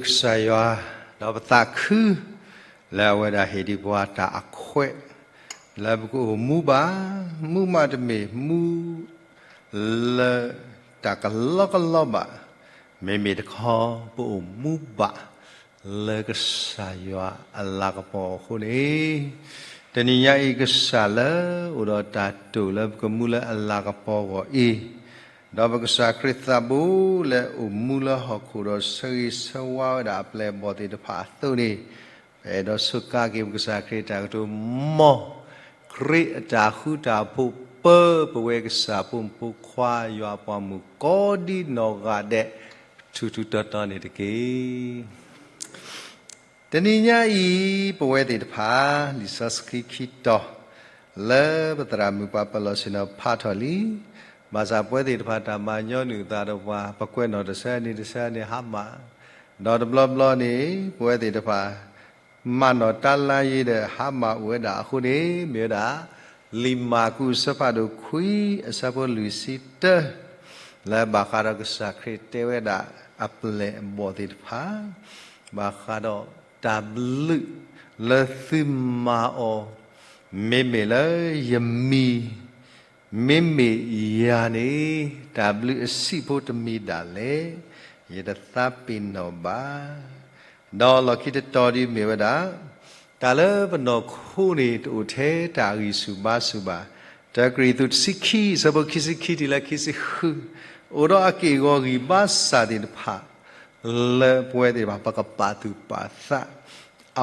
ကစၢ်ယွၤ, ဒီးပသးခု လၢအဝဲဒၣ်ဟ့ၣ်ဒံးပှၤတၢ်အခွဲး လၢပကအိၣ်မူဘၣ်, မူမးတမ့ၢ်မူ လၢတၢ်ကလီကလီဘၣ်, မ့မ့ၢ်တခီ ပအိၣ်မူဘၣ် လၢကစၢ်ယွၤအလၤကပီၤအဃိန့ၣ်, တနံၤညါအံၤကစၢ်လၢအိၣ်ဒီးတၢ်တိာ်လၢပကမူလၢအလၤကပီၤအဂီၢ်အံၤ, ဒီးပကစၢ်ခရံာ်သးဘိလၢအိၣ်မူလၢဟီၣ်ခိၣ်ဒီးဆၢဂ့ၤဆၢဝါဝဲဒၣ်အပျဲၢ်အဘီၣ်သ့ၣ်တဖၣ်အသိးန့ၣ်, ပအဲၣ်ဒိးစူးကါက့ၤပကစၢ်ခရံာ်တၢ်ကတိၤ မ်ခရံာ်အတၢ်ဃူတၢ်ဖိး ပၢပဝဲကစၢ်ဖိမုၣ်ဖိခွါယွၤအပှၤမုၣ်ကိးဒံနီၢ်ဂၤဒဲး ထူထူတီတီန့ၣ်တက့ၢ်. တနံၤညါအံၤ ပဝဲသ့ၣ်တဖၣ် လံာ်စီဆှံခံတီၤ လၢပသရၣ်မုၣ်ပှၤပၢၤလီၢ်ဆ့ၣ်နီၤဖးထီၣ်လံ. ဘၣ်ဆၣ်ပဝဲသ့ၣ်တဖၣ်တၢ်မၤညီနုၢ်အသးဒီးပှၤ ပကွဲးနီၣ်တဆၢန့ၣ်တဆၢန့ၣ်ဟါမၢ်, ဒီးတဘျီဘျီန့ၣ် ပဝဲသ့ၣ်တဖၣ် မၤနီၣ်တၢ်လၢယံၤဒီးဟါမၢ်အိၣ်ဝဲဒၣ်အဃိန့ၣ် မ့ၢ်ဝဲဒၣ် လံာ်မၢ်ကူးအဆၢဖးဒိၣ်ခွံ အဆၢဖိလွံၢ်ဆံတၢ လၢဘၣ်ဃးဒီးကစၢ်ခရံာ်တဲဝဲဒၣ်အပျဲၢ်အဘီၣ်သ့ၣ်တဖၣ်, ဘၣ်ဃးဒီးတၢ်ဘျုးလၢသုမၤအီၤ, မ့မ့ၢ်လၢယမံၤ, မ့မ့ၢ်ယၤန့ၣ် တၢ်ဘျုးအဆံးဖိတမံၤဒၣ်လဲာ် ယတသးပ့ၤနီၣ်ဘၣ်. ဒီးလီၢ်ခံတတီၤဒ်မ့ၢ်ဝဲဒၣ် တၢ်လၢပနီၢ်ခိန့ၣ် တအိၣ်ထဲတၢ်ဂံၢ်ဆူၣ်ဘါဆူၣ်ဘၣ်. တၢကရံၣ်သူးတဆံခံ အဆၢဖိခံဆံခံတုၤလၢခံဆံဃု, အိၣ်ဒီးအက့ၢ်အဂီၤဂံၢ်ဘါစၢ်သ့ၣ်တဖၣ် လၢပဝဲသ့ၣ်တဖၣ် ပကပာ်သူၣ်ပာ်သး,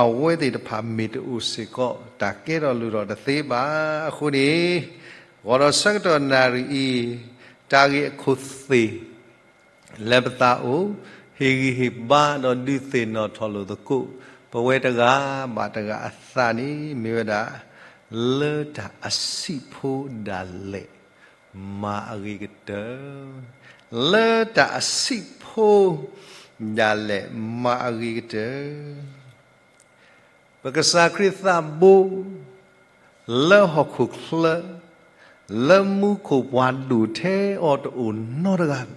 အဝဲသ့ၣ်တဖၣ်မ့ၢ်တအိၣ်စ့ၢ်ကီး တၢ်ကဲထီၣ်လိၣ်ထီၣ်တသ့ဘၣ်. အဃိန့ၣ် ဂီၢ်ဒီးဆၢကတီၢ်နၣ်ရံၣ်အံၤ တၢ်ဂ့ၢ်အခိၣ်သ့ၣ် လၢပသးအိၣ် ဟ့ၣ်ဂံၢ်ဟ့ၣ်ဘါဒီးဒုးသ့ၣ်နီၣ်ထီၣ်လိာ်သကိး ပဝဲတဂၤဘၣ်တဂၤအသးန့ၣ် မ့ၢ်ဝဲဒၣ် လၢတၢ်အဆံးဖိဒၣ်လဲာ် မၤအဂ့ၤကတၢၢ်, လၢတၢ်အဆံးဖိဒၣ်လဲာ် မၤအဂ့ၤကတၢၢ်. ပကစၢ်ခရံာ်သးဘိ လၢဟီၣ်ခိၣ်ချၢ လၢမူခိၣ်ပှၤဒိၣ်ထဲအီၤတအိၣ်နီတဂၤ,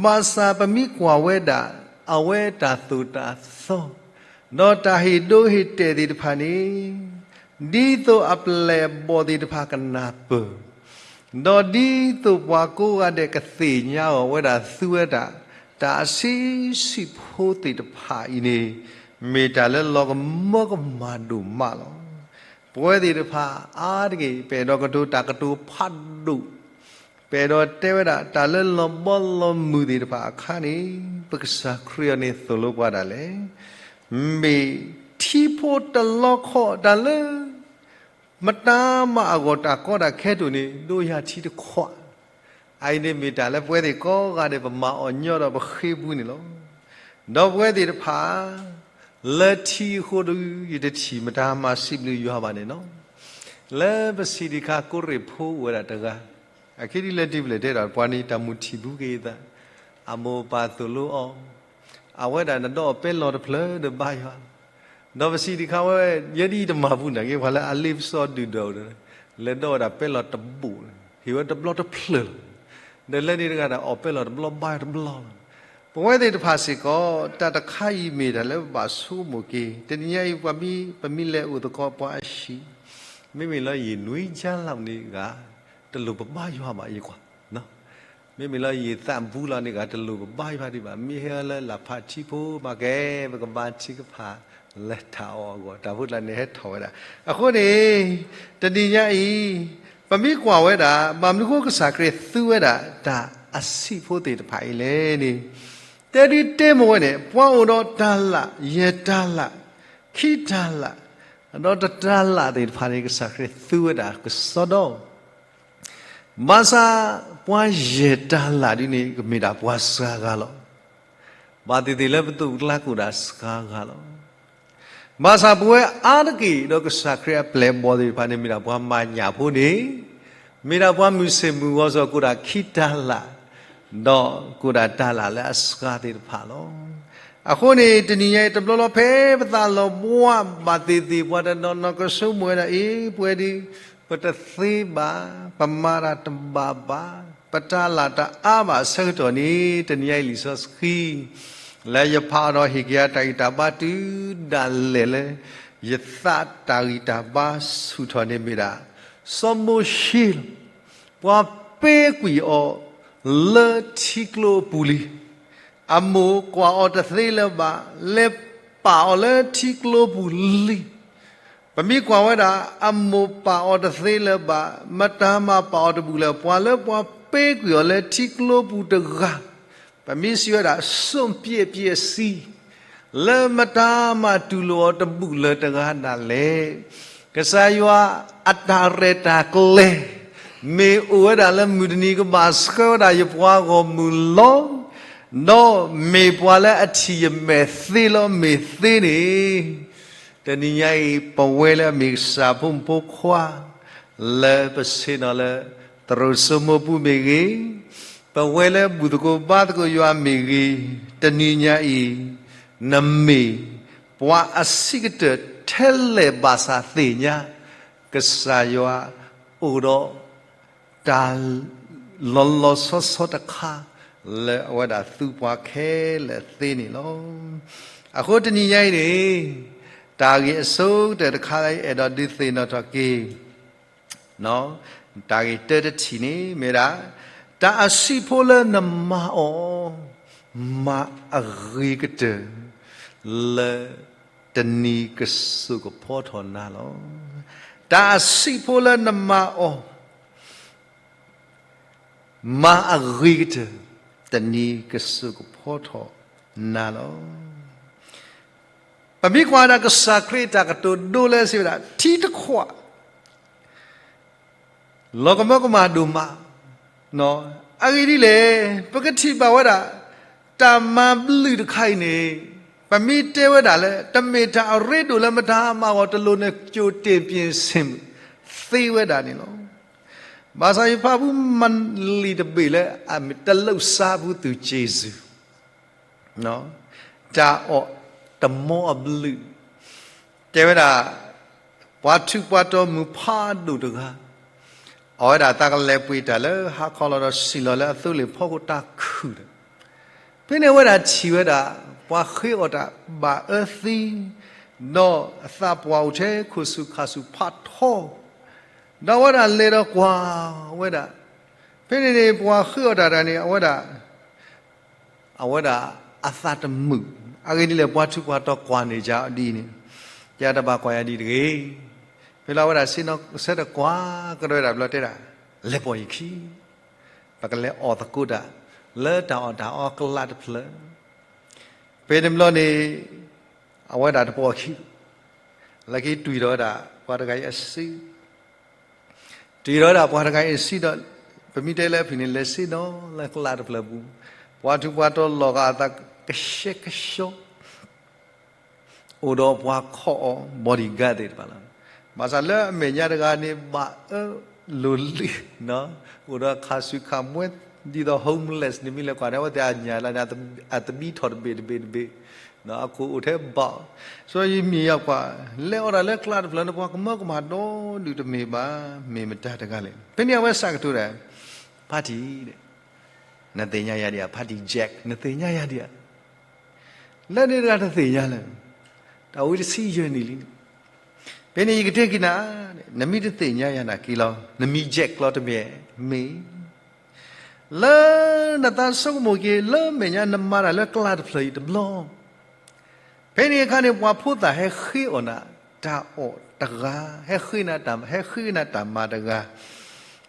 ဘၣ်ဆၣ်ပမ့ၢ်ကွၢ်ဝဲဒၣ် အဝဲတၢ်သိၣ်တၢ်သီ ဒီးတၢ်ဟ့ၣ်ဒိဟ့ၣ်တဲာ်သ့ၣ်တဖၣ်န့ၣ် ဒ်သိးအပျဲၢ်အဘီၣ်သ့ၣ်တဖၣ်ကနၢ်ပၢၢ်, ဒီးဒ်သိးပှၤကိးဂၤဒဲးကသ့ၣ်ညါအီၤဝဲဒၣ်သူဝဲဒၣ် တၢ်အဆံးဆံးဖိသ့ၣ်တဖၣ်အံၤန့ၣ် မ့ၢ်တၢ်လၢလီၤကမၢကမၣ်ဒိၣ်မးလီၤ. ပဝဲသ့ၣ်တဖၣ်အါတက့ၢ် ပအဲၣ်ဒိးကတိၤတၢ်ကတိၤဖးဒိၣ်, ပအဲၣ်ဒိးတဲဝဲဒၣ်တၢ်လၢလီၤဘီလီၤမုၢ်သ့ၣ်တဖၣ်အခါန့ၣ် ပကစၢ်ခရံာ်အီၤန့ၣ်သိၣ်လိပှၤဒၣ်လဲာ်, မ့ၢ်ထံဖိတလီခီၣ်တၢ်လၢ မတၤမၤအဂီၢ်တၢ်ကီတၢ်ခဲတိၣ်န့ၣ် ဒိယၤထံတခွး, အအံၤန့ၣ်မ့ၢ်တၢ်လၢပဝဲသ့ၣ်ကိးဂၤဒဲး ပမၤအီၣ်ညီဒီးပဃ့ပူၤန့ၣ်လီၤ. ဒီးပဝဲသ့ၣ်တဖၣ် လၢထံအဃိဒီး ယတထံၣ်မတၤမၤစံးဘျုးယွၤဘၣ်န့ၣ်လီၤ. လၢပစံးတခါကိးရ့ၣ်ဖိအိၣ်ဝဲဒၣ်တဂၤ, အခံဒ်လဲၣ်ဒ်လဲၣ်တဲဒီး ပှၤန့ၣ်တၢ်မုၢ်ထံၣ်ဘူးက့ၤအသး, အမိၢ်အပၢ်သိၣ်လိအီၤ, အဝဲဒၣ်နဒီးအီၤပဲလီၤတဖျၢၣ်ဒီးဘါယွၤ ဒီးပစံးတခါဝဲ, ယဲဒ်အံၤတမၤဘူးနာ်က့ ပှၤလၢအလ့ပစီဒုၣ်ဒီးအိၣ်ဒီး လဲၤဒီးဝဲဒၣ်ပဲလီၤတဘိၣ်, ဟ့ၣ်ဝဲတဘျီတဖျၢၣ်လီၤ. ဒီးလၢန့ၣ်တဂၤဒီးအီၣ်ပဲလီၤတဘျီဘါတဘျီလီၤ. ပဝဲသ့ၣ်တဖၣ်စ့ၢ်ကီး တၢ်တခါအံၤမ့ၢ်တၢ်လၢပဘၣ်ဆိကမိၣ်က့ၤ, တနံၤညါအံၤ ပမ့ၢ်လဲၤအိၣ်သကိးပှၤအဟံၣ်, မ့မ့ၢ်လၢယနွံကၠါလီၤန့ၣ်ဂၤ တလိၣ်ပဘါယွၤဘၣ်ယကွၢ် မ့မ့ၢ်လၢယသးဘူးလီၤန့ၣ်ဂၤ တလိၣ်ပဘါယွၤဒံးဘၣ်. မ့ၢ်ဟဲလၢလၢ်ဖးထံဖိမးကဲ, ပကဘါထံကဖၣ်လၢတၢ်အီၣ်အဂီၢ်, တၢ်ဖိတၢ်လံၤန့ၣ်ဟဲထီၣ်ဝဲဒၣ်. အဃိန့ၣ် တနံၤညါအံၤ ပမ့ၢ်ကွၢ်ဝဲဒၣ် ဘၣ်မနုၤဃိကစၢ်ခရံာ်သူဝဲဒၣ်တၢ်အဆံးဖိသ့ၣ်တဖၣ်အံၤလဲၣ်န့ၣ်, တဲဒုးတဲမ့ၢ်ဝဲန့ၣ် ပှၤအိၣ်ဒီးတၤလၣ်, ယဲၢ်တၤလၣ်, ခံတၤလၣ်, ဒီးတတၤလၣ်သ့ၣ်တဖၣ်န့ၣ် ကစၢ်ခရံာ်သူဝဲဒၣ်ကစီဒီ ဘၣ်ဆၣ် ပှၤယဲၢ်တၤလၣ်ဒ်န့ၣ် ကမ့ၢ်ဒၣ်ပှၤစှၤဂၤလီၤ. ဘၣ်သ့ၣ်သ့ၣ်လၢပသူၣ်ကလါကိၣ်ဒၣ်စှၤဂၤလီၤ. ဘၣ်ဆၣ်ပဝဲအါတက့ၢ်ဒီးကစၢ်ခရံာ်အပျဲၢ်အဘီၣ်သ့ၣ်တဖၣ်န့ၣ် မ့ၢ်ဒၣ်ပှၤမၤညၣ်ဖိန့ၣ်, မ့ၢ်ဒၣ်ပှၤမုၢ်ဆ့ၣ်မုၢ်ဂီၤစ့ၢ်ကီး ကိၣ်ဒၣ်ခံတၤလၣ်, ဒီးကိၣ်ဒၣ်တၤလၣ်လၢအစှၤသ့ၣ်တဖၣ်လီၤ. အဃိန့ၣ် တနံၤညါအံၤတဘျီလီၤ ဖဲပသးလီၤဘှါဘၣ်သ့ၣ်သ့ၣ် ပှၤတနီၤနီၤကဆိကမိၣ်ဝဲဒၣ် အ့ ပဝဲဒၣ် ပတသ့ဘၣ်, ပမၤတၢ်တဘၣ်ဘၣ်, ပတၤလၣ်တအါဘၣ်အဆၢကတီၢ်န့ၣ် တနံၤညါအံၤလံာ်စီဆှံ လၢယဖးအီၤဒီးဟ့ၣ်က့ၤယၤတၢ်ဂံၢ်တၢ်ဘါတုၤဒၣ်လဲာ်လၢ ယသးတၢ်ဂံၢ်တၢ်ဘါဆူၣ်ထီၣ်န့ၣ်မ့ၢ်ဒၣ် စီၤမိၤၡ့လီၤ. ပှၤပ့ၤကွံာ်အီၤလၢထံကျိအပူၤလံ. အမိၢ်ကွၢ်အီၤတသ့လၢၤဘၣ်, လဲၤပာ်အီၤလၢထံကျိပူၤလံ. ပမ့ၢ်ကွၢ်ဝဲဒၣ် အမိၢ်ပာ်အီၤတသ့လၢၤဘၣ်, မတၤမၤပာ်အီၤတဘူၣ်လၢၤ, ပှၤလၢပှၤပ့ၤကွံာ်အီၤလၢထံကျိပူၤတဂၤ, ပမ့ၢ်စံးဝဲဒၣ် စွန့်ပစ်ပစ်စီ, လၢမတၤမၤတူၢ်လိာ်အီၤတဘူၣ်လၢၤတဂၤဒၣ်လဲာ်. ကစၢ်ယွၤအတၢ်ရဲၣ်တၢ်ကျဲၤ မ့ၢ်အိၣ်ဝဲဒၣ်လၢမုၢ်တနံၤကဘၣ်ဆှၢဝဲဒၣ်ယပှၤဂီၢ်မုၢ်လီၤ. ဒီးမ့ၢ်ပှၤလၢအထံၣ်ယမဲာ်သ့လီၤမ့ၢ်သ့န့ၣ်, တနံၤညါအံၤ ပဝဲလၢအမ့ၢ်ကစၢ်ဖိမုၣ်ဖိခွါ လၢပဆ့ၣ်နီၤလၢ သရိာ်စိမိၢ်ပူၤမ့ၢ်ဂ့ၤ, ပဝဲလၢဘူၣ်သကိးဘါသကိးယွၤမ့ၢ်ဂ့ၤ, တနံၤညါအံၤ နမ့ၢ်ပှၤအဆံးကတၢၢ်ထဲလဲၣ်ဘၣ်ဆၣ်သ့ၣ်ညါ ကစၢ်ယွၤအိၣ်ဒီး တၢ်လီၤလီၤဆီဆီတခါ လၢအဝဲဒၣ်သူပှၤခဲလၢာ်သ့န့ၣ်လီၤ. အဃိတနံၤညါအံၤန့ၣ် တၢ်ဂ့ၢ်အဆိကတၢၢ်တခါလၢယအဲၣ်ဒိးဒုးသ့ၣ်နီၣ်ထီၣ်က့ၤ တၢ်ဂ့ၢ်တၢတထံၣ်န့ၣ်မ့ၢ်ဒၣ် တၢ်အဆံးဖိလၢနမၤအီၤ မၤအဂ့ၤကတၢၢ် လၢတနံၤကစိာ်ကဖီထီၣ်နၤလီၤ. တၢ်အဆံးဖိလၢနမၤအီၤ မၤအဂ့ၤကတၢၢ် တနံၤကစိာ်ကဖီထီၣ်နၤလီၤ. ပမ့ၢ်ကွၢ်ဒၣ်ကစၢ်ခရံာ်အတၢ်ကတိၤဒိလၢစံးဝဲဒၣ် ထံတခွး လီၤကမၢကမၣ်ဒိၣ်မး, အဂ့ၢ်ဒ်လဲၣ် ပကထံၣ်ဘၣ်ဝဲဒၣ် တၢ်မၤဘျုးတခါအံၤန့ၣ် ပမ့ၢ်တဲဝဲဒၣ်လၢ တမ့ၢ်တၢ်အရ့ဒိၣ်လၢမတၤမၤဂီၤတလိၤန့ၣ် ကြိုတင်ပြင်ဆင် သ့ဝဲဒၣ်န့ၣ်လီၤ. ဘၣ်ဆၣ်ယဖးဖူမလံၤတဘ့ၣ်လၢ အမ့ၢ်တလိၣ်စါဖူသူၣ်စ့ၢ်စူၤ တၢ်အီၣ်တမီအဘျုး တဲဝဲဒၣ် ပှၤထူးပှၤတီၤမုၣ်ဖးဒိၣ်တဂၤ အဝဲဒၣ်သးကလဲၤပှ့ၤတၢ်လၢဟါခီလီၤဒီးစံၣ်လီၤလၢအသိလ့ၣ်ဖီခိၣ်တၢ်ခုၣ်ဒီး ဖဲန့ၣ်အဝဲဒၣ်ထံၣ်ဝဲဒၣ် ပှၤဃ့အီၣ်တၢ်ဘၣ်အၢသံ ဒီးအသးပှၢ်အိၣ်ထဲခိၣ်ဆူၣ်ခါဆူၣ်ဖးထီ ဒီးအဝဲဒၣ်လဲၤဒီးကွၢ်ဝဲဒၣ် ဖဲန့ၣ်န့ၣ် ပှၤဃ့အီၣ်တၢ်တဂၤန့ၣ် အဝဲဒၣ် အဝဲဒၣ်အသးတမုာ်, အဂ့ၢ်ဒ်လဲၣ် ပှၤထူးပှၤတီၤကွၢ်န့ၢ်ကဒီးဒ်န့ၣ်, ယတဘၣ်ကွၢ်ယၤဒ်တဂ့ၤ. ဖဲလၢအဝဲဒၣ်ဆ့ၣ်နီၤဆၢထၢၣ်ကွၢ်ကဒီးဝဲဒၣ်ဘျီတဲဒၣ်, လဲၤပိာ်ယခံ, ပကလဲၤအီၣ်သကိးတၢ် လၢတၢ်အီၣ်တၢ်အီကျးတဖျၢၣ်. ဖဲန့ၣ်ဘျီန့ၣ် အဝဲဒၣ်တပိာ်အခံ, လၢခံတွံၢ်ထီၣ်ဝဲဒၣ် ပှၤတဂၤအံၤအစု တုၤဒီးဒၣ်ပှၤတဂၤအံၤစံးဒီး, ပမ့ၢ်တဲလၢအဖုၣ်န့ၣ် လဲၤဆ့ၣ်နီၤလၢကျးတဖျၢၣ်ပူၤ, ပှၤထူးပှၤတီၤလီၤဂာ်အသးကဆှဲကဆှီ, အိၣ်ဒီးပှၤခီအီၤ bodyguard သ့ၣ်တဖၣ်လီၤ. ဘၣ်ဆၣ်လၢအမဲာ်ညါတဂၤန့ၣ် ဘၣ်အၢလိာ်လံ, အိၣ်ဒီးခါဆူၣ်ခါမွဲ ဒ်သိး homeless န့ၣ် မ့ၢ်လဲၤကွၢ်န့ၣ် အဝဲသ့ၣ်အညၣ်လၢန့ၣ် အသဘံၣ်ထီၣ်တဘ့ၣ်တဘ့ၣ်တဘ့ၣ် အခိၣ်အိၣ်ထဲဘၣ်, စီၤယံးမံယၤကွၢ်, လဲၤအီၣ်တၢ်လၢကျးတဖျၢၣ်န့ၣ် ပှၤကမၢကမၣ်ဒီဒုးတမ့ၢ်ဘၣ်, မ့ၢ်မတၤတဂၤလဲၣ်. ဖဲန့ၣ်အဝဲစးကတိၤဒၣ်, ဖါတံၢ်, နသ့ၣ်ညါယၤဒံးဧါ, ဖါတံၢ် Jack နသ့ၣ်ညါယၤဒံးဧါ. လၢန့ၣ်တဂၤတသ့ၣ်ညါလၢၤ, တၢ်ဝံတဆံယဲၢ်နံၣ်လံန့ၣ်, ဖဲန့ၣ်ယကတဲက့ၤနၤ, နမ့ၢ်တသ့ၣ်ညါယၤနာ်က့လီၤ, နမံၤ Jack လီၤတမ့ၢ်, မ့ၢ် လၢနသးဆိကမိၣ်က့ၤ လၢမဲာ်ညါနမၤတၢ်လၢကျးတဖျၢၣ်အံၤတဘျီ, ဖဲန့ၣ်အခါန့ၣ် ပှၤဖိသၣ်ဟဲဃ့အီၣ်နၤတၢ်အီၣ်တဂၤ, ဟဲဃ့နၤတၢ်, ဟဲဃ့နၤတၢ်မၤတဂၤ,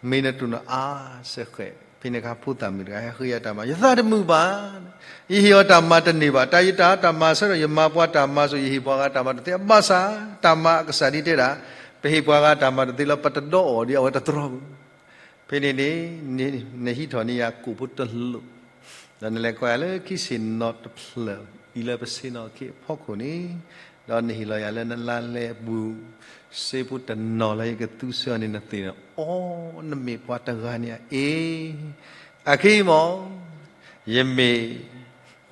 မ့ၢ်နတိၢ်နအါစဲဃဲး, ဖဲန့ၣ်အခါဖိသၣ်မုၣ်တဂၤ ဟဲဃ့ယၤတၢ်မၤ, ယသးတမုာ်ဘၣ်, ယဟ့ၣ်အီၤတၢ်မၤတန့ၢ်ဘၣ်, တၢ်ယတၢ်တၢ်မၤဆၢဒီး ယမၤပှၤတၢ်မၤစိၤ ယဟ့ၣ်ပှၤဂၤတၢ်မၤတသ့, ဘၣ်ဆၣ် တၢ်မၤအကစၢ်ဒ်တဲဒၣ်, ပဟ့ၣ်ပှၤဂၤတၢ်မၤတသ့လၢ ပတဒီအီၣ်ဒ်အဝဲတတြီပူၤ ဖဲန့ၣ်န့ၣ် နဟံးထီၣ်န့ၢ်ယၤကိာ်ဖိတလိာ်, ဒီးနလဲၤကွၢ်ယၤလၢခံဆ့ၣ်နီၤတဖျၢၣ်အံၤလၢပဆ့ၣ်နီၤခ့အဖီခိၣ်န့ၣ်, ဒီးနဟ့ၣ်လီၤယၤလၢနလါလဲအပူၤ, စ့ဖိတနီၤလၢယကသူစ့အီၤန့ၣ် နသ့ၣ်အီၤ, နမ့ၢ်ပှၤတဂၤန့ၣ်ဧါ, အ့, အခဲအံၤမ့ၢ် ယမ့ၢ်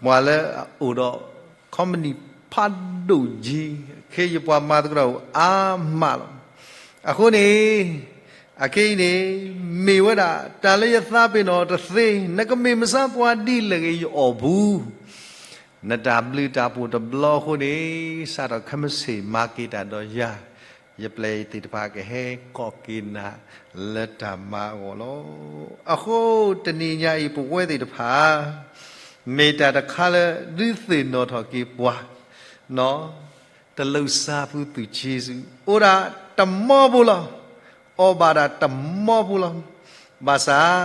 ပှၤလၢအအိၣ်ဒီး company ဖးဒိၣ်က့, ခဲအံၤယပှၤမၤသကိးတၢ်အိၣ်အါမးလီၤ. အဃိန့ၣ် အခဲအံၤန့ၣ် မ့ၢ်ဝဲဒၣ် တၢ်လၢယသးပ့ၤနီၣ်တသ့, နကမ့ၢ်မဆါပှၤဒ်လဲၣ်ဂ့ၤ ယအီၣ်ပူၤ နတၢ်ဘျုးတၢ်ဖှိၣ်တဘျီအဃိန့ၣ်, စးထီၣ်ခဲမုၢ်ဆ့ၣ်မၤက့ၤတၢ်ဒီးယၤ, ယပျဲၢ်အံၤသ့ၣ်တဖၣ်ကဟဲကိးက့ၤနၤလၢတၢ်မၤအဂီၢ်လီၤ. အဃိတနံၤညါအံၤ ပဝဲသ့ၣ်တဖၣ် မ့ၢ်တၢ်တခါလၢဒုးသ့ၣ်နီၣ်ထီၣ်က့ၤပှၤ, တလိၣ်စၢ်ဖုသူၣ်က့ၤဆူ, အိၣ်ဒၣ်တမီဖိလီၤ. အီၣ်ဘၣ်ဒၣ်တမီဖိလီၤ. ဘၣ်ဆၣ်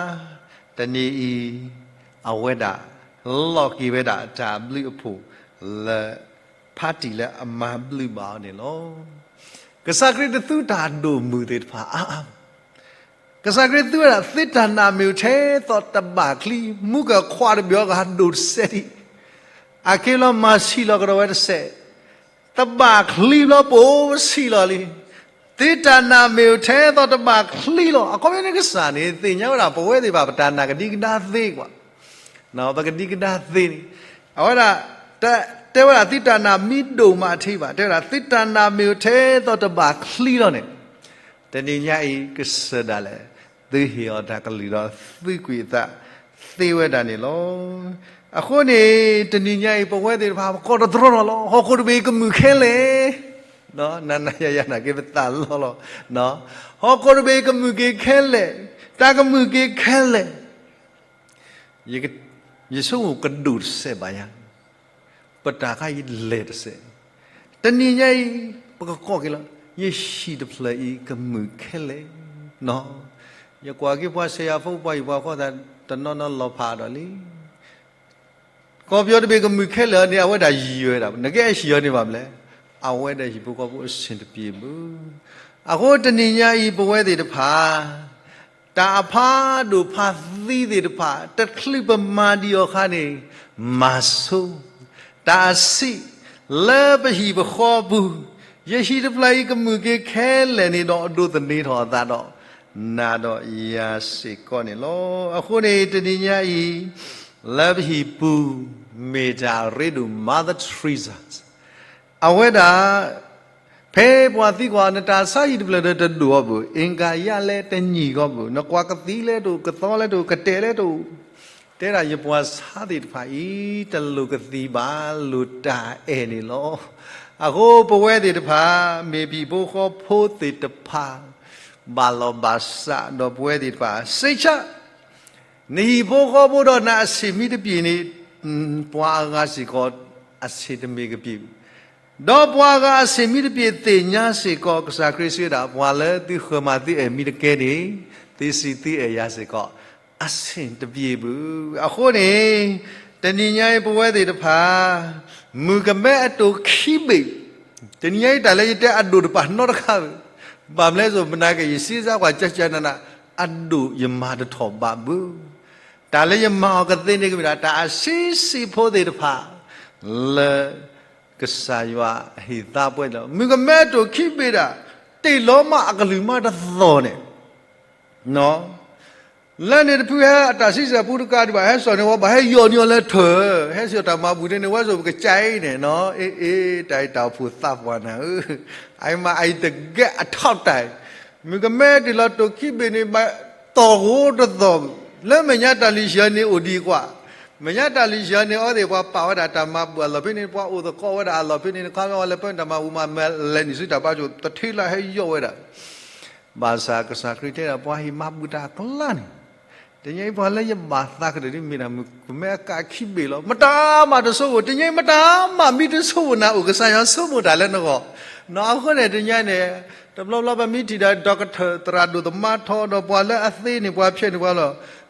တနံၤအံၤ အဝဲဒၣ် လီၤက့ၤဝဲဒၣ်တၢ်ဘျုးအဖှိၣ်လၢ ဖါတံၢ်လၢအမၤဘျုးဘၣ်အီၤန့ၣ်လီၤ. ကစၢ်ခရံာ်တသူတၢ်ဒိၣ်မုၢ်သ့ၣ်တဖၣ်အါအါ ကစၢ်ခရံာ်သူဝဲဒၣ် သုတၢ်နာ်မ့ၢ်ထဲသိးတဘၣ်ချံ, မူကခွါတဘ့ၣ်အဂၤဒိၣ်တစဲးဒံး, အက့လီၤမၤဆံးလီၤကဒီးဝဲတစဲး, တဘၣ်ချံဘျီပအိၣ်ဆံးလီၤလံ. သုတၢ်နာ်မ့ၢ်ထဲသိးတဘၣ်ချံလီၤ. အခီပညီန့ၣ်ကစၢ်န့ၣ် သ့ၣ်ညါဝဲဒၣ် ပဝဲသ့ၣ်တဖၣ် ပတၢ်နာ်ကဒံကဒါသ့ကွၢ် ပကဒံကဒါသ့န့ၣ်, အဝဲဒၣ် တဲဝဲဒၣ် သုတၢ်နာ်မ့ၢ်ဒိၣ်မးထံဘၣ်, တဲဝဲဒၣ် သုတၢ်နာ်မ့ၢ်ထဲသိးတဘၣ်ချံလီၤန့ၣ်, တနံၤညါအံၤ ကစၢ်ဒၣ်လဲာ် သုဟ့ၣ်အီၤတၢ်ကလုၢ်ဒီးသုကွံာ်အသးသ့ဝဲဒၣ်န့ၣ်လီၤ. အဃိန့ၣ် တနံၤညါအံၤ ပဝဲသ့ၣ်တဖၣ် ပကိးတတြီထီၣ်လီၤ. ဟီၣ်ခိၣ်တဘ့ၣ်ကမုာ်ခဲလၢာ်, နၤနၤယၤယၤနာ်က့ ပသးလီလီၤ. ဟီၣ်ခိၣ်တဘ့ၣ်ကမုာ်က့ၤခဲလၢာ်, တၢ်ကမုာ်က့ၤခဲလၢာ် ယဆိကမိၣ်ကဒိၣ်တစဲးဘၣ်ယၤ, ပတၢ်ခါအံၤလဲၢ်တစဲး, တနံၤညါအံၤ ပကကိးက့ၤလီၤ, ယဟံၣ်တဖျၢၣ်အံၤကမုာ်ခဲလၢာ်. ယကွၢ်က့ၤပှၤဆဲးယၤဖိ ပှၤဟံၣ်ပှၤဃီသး တနီၤနီၤလီၤဖးဒီးလံ ကီၢ်ပယီၤတဘ့ၣ်ကမုာ်ခဲလၢာ်န့ၣ် အဝဲဒၣ်ယံာ်ဝဲဒၣ်, နကအဲၣ်ဟံၣ်အီၤန့ၣ်ဘၣ်မလဲၣ်, အဝဲဒၣ်ဟံၣ်ဖိဃီဖိအဆင်တပြေဘၣ်. အဃိတနံၤညါအံၤ ပဝဲသ့ၣ်တဖၣ် တၢ်အဖးဒိၣ်ဖးသံသ့ၣ်တဖၣ် တချုးပမၤဒံးအီၤအခါန့ၣ် မၤဆိ, တၢ်အဆံး လၢပဟံၣ်ပဃီပူၤ, ယဟံၣ်တဖျၢၣ်အံၤကမုာ်က့ၤခဲလၢာ်န့ၣ်ဒီး အဒိးသန့ၤထီၣ်အသးဒီး နၤဒီးယၤစ့ၢ်ကီးန့ၣ်လီၤ. အဃိန့ၣ် တနံၤညါအံၤ လၢပဟံၣ်ပူၤ မ့ၢ်တၢ်ရ့ဒိၣ် Mother Teresa အဝဲဒၣ် ဖဲပှၤသံကွၢ် နတၢ်ဆါဟံၣ်တဖျၢၣ်ဒီးတဒိၣ်အီၤဘၣ်, အ့ၣ်ကၤယါလဲတညံၣ်ကီးဘၣ်, နကွၢ်ကသံလဲတအိၣ်, ကသီလဲတအိၣ်, ကတဲာ်လဲတအိၣ်, တဲဒၣ်ယပှၤဆါသ့ၣ်တဖၣ်အံၤ တလိၣ်ကသံဘၣ်, လိၣ်တၢ်အဲၣ်န့ၣ်လီၤ. အဃိပဝဲသ့ၣ်တဖၣ် မ့ၢ်ပဟံၣ်ဖိဃီဖိသ့ၣ်တဖၣ် ဘၣ်လီၤဘၣ်စးဒီးပဝဲသ့ၣ်တဖၣ် စိတ်ချ နဟံၣ်ဖိဃီဖိဒီးနၤအဆ့ၣ်မံတပျ့ၤန့ၣ်, ပှၤအဂၤစ့ၢ်ကီး အဆ့ၣ်တမ့ၢ်ကပျ့ၤ, ဒီးပှၤအဂၤအဆ့ၣ်မံတပျ့ၤသ့ၣ်ညါစ့ၢ်ကီး ကစၢ်ခရံာ်စံးဝဲဒၣ် ပှၤလၢသုဃၢၤမၤသုအဲၣ်မံတကဲန့ၣ် သုစံးသုအဲၣ်ယၤစ့ၢ်ကီး အဆ့ၣ်တပျ့ၤဘၣ်. အဃိန့ၣ် တနံၤညါအံၤပဝဲသ့ၣ်တဖၣ် မုၣ်ကမဲအတိၢ်ခံဘ့ၣ်, တနံၤညါအံၤတၢ်လၢယတဲအဒိၣ်တပာ်နီတခါဘၣ်, ဘၣ်မနုၤလဲၣ် မနၤက့ၤယစံးစၢ်ကွၢ်ကၢကၢနးနး, အဒိၣ်ယမၤတထီၣ်ဘၣ်ဘၣ်. တၢ်လၢယမၤအီၤကသ့န့ၣ်ကမ့ၢ်ဒၣ် တၢ်အဆံးဆံးဖိသ့ၣ်တဖၣ် လၢ ကစၢ်ယွၤဟ့ၣ်သါပှဲၤလီၤ. မုၣ်ကမဲတိၢ်ခံဘ့ၣ်ဒၣ် တ့ၢ်လီၤမးအကလုၢ်မးတသီၣ်န့ၣ် လၢန့ၣ်တဖုဟဲအတၢ်ဆံးစၢ်ပူတကးဒံးဘၣ် ဟဲစိာ်န့ၢ်ဝဲဘၣ် ဟဲယိာ်န့ၢ်အီၤလၢထၢၣ်, ဟဲစိာ်တၢ်မၤဘူၣ်န့ၢ်န့ၣ် ဝဲစိာ်ပကစၢ်အံၤန့ၣ်, အ့ အ့ တၢ်အံၤတၢ်အိၣ်ဖှိၣ်သးပှၢ်နၤဧၢ, အအံၤမးအအံၤတဂ့ၤအထီၣ်တၢ်, မုၣ်ကမဲတ့ၢ်လီၤတိၢ်ခံဘ့ၣ်န့ၣ် ဘၣ်တီၢ်ဂိတသီၣ်, လၢမဲာ်ညါတၢ်လုၢ်ဟံၣ်အီၤန့ၣ်အိၣ်ဒံးကွၢ်, မဲာ်ညါတၢ်လုၢ်ဟံၣ်အီၤန့ၣ် အဝဲသ့ၣ်ပှၤပာ်ဝဲဒၣ်တၢ်မၤဘူၣ်အလီၢ်ဖဲန့ၣ် ပှၤအိၣ်သကိးဝဲဒၣ်အလီၢ်ဖဲန့ၣ် ခီဖျိလၢပတၢ်မၤဘူၣ်မၤလဲၤနုာ်ဆူတၢ်ဘါစိၣ် တထံလၢဟဲယိာ်ဝဲဒၣ် ဘၣ်ဆၣ်ကစၢ်ခရံာ်တဲဒၣ် ပှၤဟ့ၣ်မၤဘူၣ်တၢ်အကျါန့ၣ်, တနံၤအံၤပှၤလၢယဘၣ်သးကတၢၢ်န့ၣ်မ့ၢ်ဒၣ်မုၣ်ကမဲအကးခံဘ့ၣ်လီၤ. မတၤမၤတဆိကမိၣ်, တနံၤအံၤမတၤမၤမ့ၢ်တဆိကမိၣ်နၤအိၣ် ကစၢ်ယွၤဆိကမိၣ်တၢ်လၢနဂီၢ်, နီၢ်အဃိန့ၣ် တနံၤအံၤန့ၣ် တဘျီဘျီပမ့ၢ်ထံၣ်ဒီး doctor သရၣ်ဒိၣ်သမါထီဒီးပှၤလၢအသ့န့ၣ် ပှၤဖျဲးန့ၣ်ပှၤလီၤ,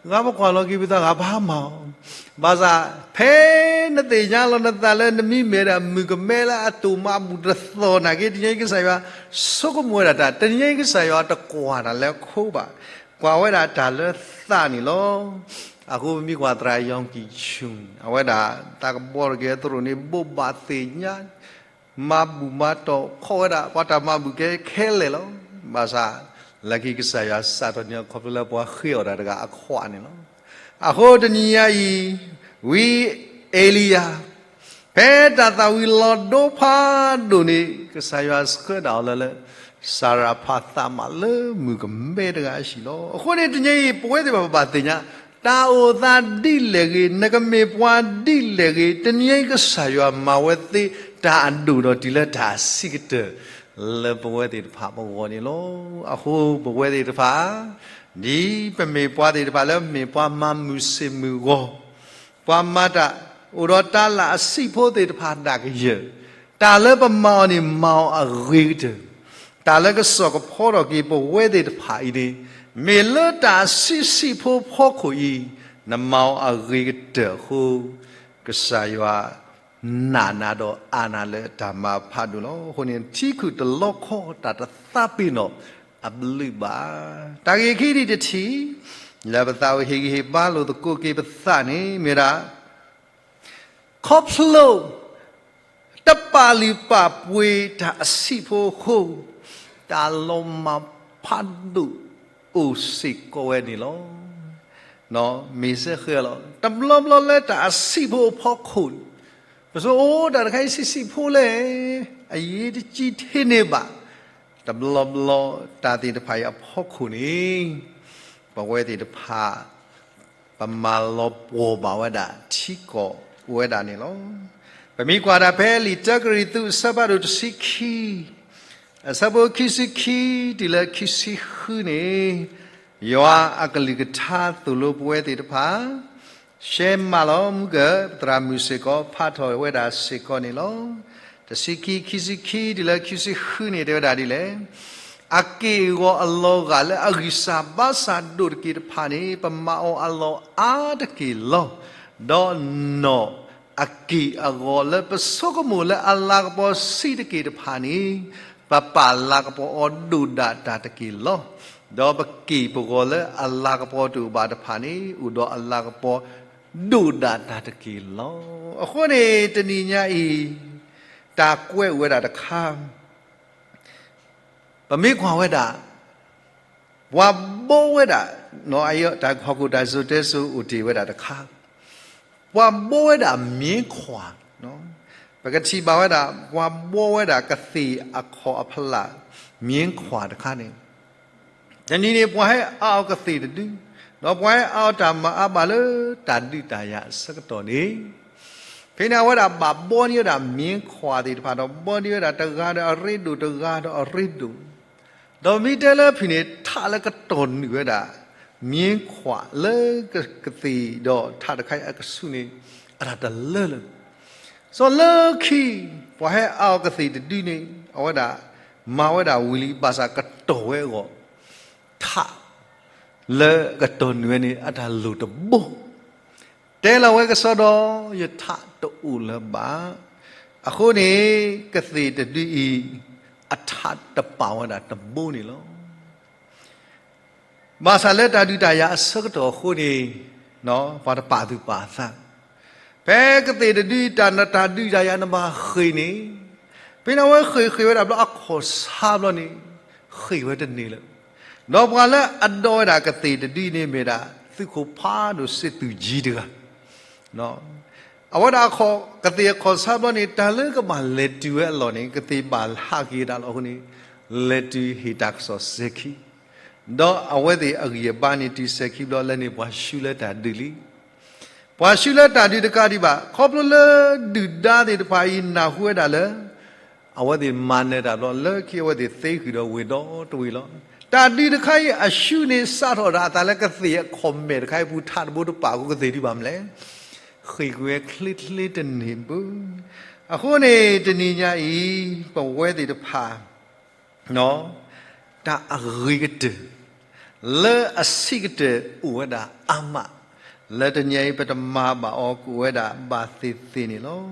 ဂၤပကွၢ်လီၤက့ၤပသးဂၤဘၣ်မၤအီၤ ဘၣ်ဆၣ် ဖဲနသ့ၣ်ညါလီၤနသးလၢနမံၤမ့ၢ်ဒၣ်မုၣ်ကမဲလၢအတိၢ်မၤဘူၣ်တသီၣ်နာ်က့ တနံၤအံၤကစၢ်ယွၤဆိကမိၣ်ဝဲဒၣ်တၢ်, တနံၤအံၤကစၢ်ယွၤတကွၢ်တၢ်လၢခိဘၣ်, ကွၢ်ဝဲဒၣ်တၢ်လၢသးန့ၣ်လီၤ. အဃိပမ့ၢ်ကွၢ်သရၣ် ယီၣ်ကံၣ်ဆူၣ် အဝဲဒၣ်တၢ်ကဘီတက့ၤအသရိာ်န့ၣ် ဘိးဘၣ်သ့ၣ်ညါ မၤဘူၣ်မၤတီၢ်ခီၣ်ဝဲဒၣ် ပှၤတၢ်မၤဘူၣ်ကဲခဲလၢာ်လီၤ. ဘၣ်ဆၣ် လၢခံကစၢ်ယွၤစးထီၣ်န့ၢ်အီၤ ခီဖျိလၢပှၤဃ့အီၣ်တၢ်တဂၤအခွးန့ၣ်လီၤ. အဃိတနံၤညါအံၤ ဝံအ့လံယၤ ဖဲတၢ်သၣ်ဝံၤလီၤဒိဖးဒိၣ်န့ၣ် ကစၢ်ယွၤဆှၢဒၣ်အီၤလၢ လၢ စၤရၤဖးသးမးလၢမုၣ်ကမဲတဂၤအဟံၣ်လီၤ. အဃိန့ၣ်တနံၤအံၤ ပဝဲသ့ၣ်တဖၣ်ပဘၣ်သ့ၣ်ညါ တၢ်အိၣ်သးဒ်လဲၣ်ဂ့ၤ, နကမ့ၢ်ပှၤဒ်လဲၣ်ဂ့ၤ, တနံၤအံၤကစၢ်ယွၤမၤဝဲသ့တၢ်အဒိၣ်ဒီးတုၤလၢတၢ်အဆံးကတၢၢ် လၢပဝဲသ့ၣ်တဖၣ်ပဂီၢ်န့ၣ်လီၤ. အဃိပဝဲသ့ၣ်တဖၣ် ဒ်ပမ့ၢ်ပှၤသ့ၣ်တဖၣ်လၢမ့ၢ်ပှၤမၤမုာ်ဆ့ၣ်မုာ်ဂီၤ, ပှၤမၤတၢ်အိၣ်ဒီးတၢ်လၢအဆံးဖိသ့ၣ်တဖၣ်ဒၣ်ကယၢၢ်, တၢ်လၢပမၤအီၤန့ၣ်မၤအီၤအဂ့ၤကတၢၢ်, တၢ်လၢကစီၣ်ကဖီထီၣ်က့ၤပဝဲသ့ၣ်တဖၣ်အံၤန့ၣ် မ့ၢ်လၢတၢ်ဆံးဆံးဖိဖီခိၣ်အံၤ နမၤအီၤအဂ့ၤကတၢၢ်အဃိ ကစၢ်ယွၤနာ်နၤဒီးအါနၤလၢတၢ်မၤဖးဒိၣ်လီၤ. အဃိန့ၣ် ထံခုၣ်တလီခီတၢ်တသးပ့ၤနီၣ်အဘျုးဘၣ်. တၢ်ဂ့ၢ်ခံဒံးတထံၣ် လၢပသးအိၣ်ဟ့ၣ်ဂံၢ်ဟ့ၣ်ဘါလိာ်သကိးက့ၤပသးန့ၣ်မ့ၢ်ဒၣ် ခီဖျိ တပာ်လုၢ်ပာ်ပှ့ၤတၢ်အဆံးဖိအဃိ တၢ်လီၤမၢ်ဖးဒိၣ်အိၣ်စ့ၢ်ကီးဝဲန့ၣ်လီၤ. မ့ၢ်စ့ၢ်ကီးလီၤ. တဘျီဘျီလၢတၢ်အဆံးဖိအဖီခိၣ် ပဆိကမိၣ်တၢ်တခါအံၤဆံးဆံးဖိလဲၣ်, အရေးတကြီးထဲန့ၣ်ဘၣ်. တဘျီဘျီတၢ်သ့ၣ်တဖၣ်အံၤအဖီခိၣ်န့ၣ် ပဝဲသ့ၣ်တဖၣ် ပမၤလီၤပှီၢ်ဘၣ်ဝဲဒၣ်ထံကီၢ်အိၣ်ဝဲဒၣ်န့ၣ်လီၤ. ပမ့ၢ်ကွၢ်ဒၣ်ဖဲလံာ်တၢကရံၣ်သူးအဆၢဖးဒိၣ်တဆံခံ အဆၢဖိခံဆံခံတုၤလၢခံဆံဃုန့ၣ် ယွၤအကလုၢ်ကထါသိၣ်လိပဝဲသ့ၣ်တဖၣ် ရှဲမးလီၤမုၢ်ကၢၢ် ပသရၣ်မုၣ်စ့ၢ်ကီး ဖးထီၣ်ဝဲဒၣ်စ့ၢ်ကီးန့ၣ်လီၤ. တဆံခံ ခံဆံခံတုၤလၢခံဆံဃုန့ၣ် တဲဝဲဒၣ်ဒ်လဲၣ်. အက့ၢ်အဂီၤအလီၤဂာ်လၢအဂံၢ်စၢ်ဘါစၢ်ဒိၣ်တက့ၢ်တဖၣ်န့ၣ် ပမၤအီၤအလီၢ်အါတက့ၢ်လီၤ. ဒီးနီၢ်အက့ၢ်အဂီၤလၢပဆိကမိၣ်လၢအလၤကပီၤဆံးတက့ၢ်တဖၣ်န့ၣ် ပပာ်လၤကပီၤအီၤဒိၣ်ဒၣ်တၢ်တက့ၢ်လီၤ. ဒီးပက့ၢ်ပဂီၤလၢအလၤကပီၤတအိၣ်ဘၣ်တဖၣ်န့ၣ် အိၣ်ဒီးအလၤကပီၤဒိၣ်ဒၣ်တၢ်တက့ၢ်လီၤ. အဃိန့ၣ် တနံၤညါအံၤ တၢ်ကွဲးအိၣ်ဝဲဒၣ်တခါ ပမ့ၢ်ကွၢ်ဝဲဒၣ် ပှၤဘိဝဲဒၣ် တၢ်ဟီၣ်ခိၣ်တၢ်စံၣ်စိၤတဲစိၤအိၣ်တ့ၢ်ဝဲဒၣ်တခါ, ပှၤဘိဝဲဒၣ်မြင်းခွါ, ပကထံၣ်ဘၣ်ဝဲဒၣ် ပှၤဘိဝဲဒၣ်ကသ့ၣ်အခီၣ်အဖျၢၣ် မြင်းခွါတခါန့ၣ် တနံၤန့ၣ် ပှၤဟဲအါအီၤကသ့ၣ်တဒု, ဒီးပှၤဟဲအါအီၤတၢ်မၤအါဘၣ်လၢတၢ်ဒုးတၢ်ယၤအဆၢကတီၢ်န့ၣ်, ဖဲန့ၣ်အဝဲဒၣ်ဘၣ်ဘိန့ၢ်ဝဲဒၣ်မြင်းခွါသ့ၣ်တဖၣ်ဒီး ဘိန့ၢ်ဝဲဒၣ်တဂၤဒီးအရ့ဒိၣ် တဂၤဒီးအရ့ဒိၣ်, ဒီးမ့ၢ်တဲလၢဖဲန့ၣ် ထးလၢကတီၢ်နုာ်ဝဲဒၣ် မြင်းခွါလၢကသ့ၣ်ဒီးထးတခါအံၤအကဆူးန့ၣ် အတၢ်တလၢလၢ စီၤလၢခံ ပှၤဟဲအါအီၤကသ့ၣ်တဒုန့ၣ် အဝဲဒၣ်မၤဝဲဒၣ်ဝံၤလံ ဘၣ်ဆၣ်ကတီၢ်ဝဲအဂီၢ် ထးလၢကတီၢ်နုာ်ဝဲန့ၣ် အတၢ်လိၣ်တဘိ, တဲလီၤဝဲကစီဒီ ယထးတအိၣ်လၢၤဘၣ်. အဃိန့ၣ် ကသ့ၣ်တဒုအံၤ အထးတပာ်ဝဲဒၣ်တဘိန့ၣ်လီၤ. ဘၣ်ဆၣ်လၢတၢ်ဒုးတၢ်ယၤအဆၢကတီၢ်အဃိန့ၣ် ပှၤတပာ်သူၣ်ပာ်သး, ဖဲကသ့ၣ်တဒုအံၤ တၢ်ဒုးတၢ်ယၤနဘၣ်ဃ့ၢ်န့ၣ်, ဖဲန့ၣ်အဝဲဃ့ၢ်ဃ့ၢ်ဝဲဒၣ်ဘျီအခီၣ်ဆါဘျီန့ၣ် ဃ့ၢ်ဝဲတန့ၢ်လၢၤ, ဒီးပှၤလၢအဒိးဝဲဒၣ်ကသ့ၣ်တဒုအံၤန့ၣ်မ့ၢ်ဒၣ် သုးခိၣ်ဖးဒိၣ်စ့သူၣ်ကၠံတဂၤ အဝဲဒၣ်ကသ့ၣ်အခီၣ်ဆါဘျီန့ၣ် တၢ်လၢကဘၣ်လဲၤတုၤဝဲအလီၢ်န့ၣ် ကသ့ၣ်ဘၣ်ဟးက့ၤဒၣ်လီၤအဃိန့ၣ် လဲၤတုၤဟ့ၣ်တၢ်ကစီၣ်စဲၤခံ, ဒီးအဝဲသ့ၣ်အဂံၢ်အဘါန့ၣ်တုၤစဲၤခံဘျီလၢန့ၣ် ပှၤဆူလၢတၢ်ဒုးလံ. ပှၤဆူလၢတၢ်ဒုးတကးဒံးဘၣ် ခီဖျိလၢဒုၣ်ဒါသ့ၣ်တဖၣ်အံၤနၢ်ဟူဝဲဒၣ်လၢ အဝဲသ့ၣ်မၤနၢၤတၢ်ဘျီ လၢခံအဝဲသ့ၣ်သ့ဃုာ်ဒီးဝ့ၢ်ဒီတဝ့ၢ်လီၤ. တၢ်ဒုးတခါအံၤအဆူန့ၣ် စးထီၣ်ဒၣ်အသးလၢကသ့ၣ်အခီၣ်မဲာ်တခါအံၤပူၤ ထးတဘိတပာ်အဃိ ကသ့ၣ်ဒုးဘၣ်မနုၤလဲၣ်, ဃ့ၢ်ကွံာ်ဝဲချ့ချ့တန့ၢ်ဘၣ်. အဃိန့ၣ် တနံၤညါအံၤ ပဝဲသ့ၣ်တဖၣ် တၢ်အဂ့ၤကတၢၢ် လၢအဆံးကတၢၢ်အိၣ်ဝဲဒၣ်အါမး, လၢတနံၤအံၤပတမၤဘၣ်အီၤကအိၣ်ဝဲဒၣ်ဘၣ်သ့ၣ်သ့ၣ်န့ၣ်လီၤ.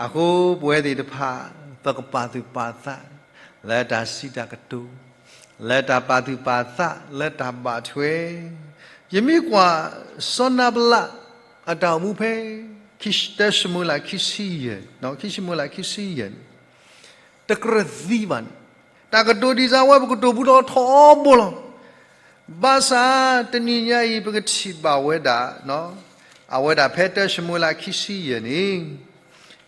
အဃိပဝဲသ့ၣ်တဖၣ် ပကပာ်သူၣ်ပာ်သး လၢတၢ်စံးတၢ်ကတိၤ, လၢတၢ်ပာ်သူၣ်ပာ်သး လၢတၢ်ဘၣ်ထွဲ, ယမ့ၢ်ကွၢ် စီၤနၤဘလး အတၢ်အိၣ်မူဖဲ တၢၡမူၤအ့လးခံဆံယဲၢ်, ခံၡမူၤအ့လးခံဆံယဲၢ်န့ၣ် တကြၢးသံဘၣ်န့ၣ်, တၢ်ကတိၤဒ်သိးအဝဲပကတိၤဘူးထီၣ်ထီဘိလီၤ. ဘၣ်ဆၣ်တနံၤညါအံၤ ပကထံၣ်ဘၣ်ဝဲဒၣ် အဝဲဒၣ်ဖဲတၢၡမူၤအ့လးခံဆံယဲၢ်န့ၣ်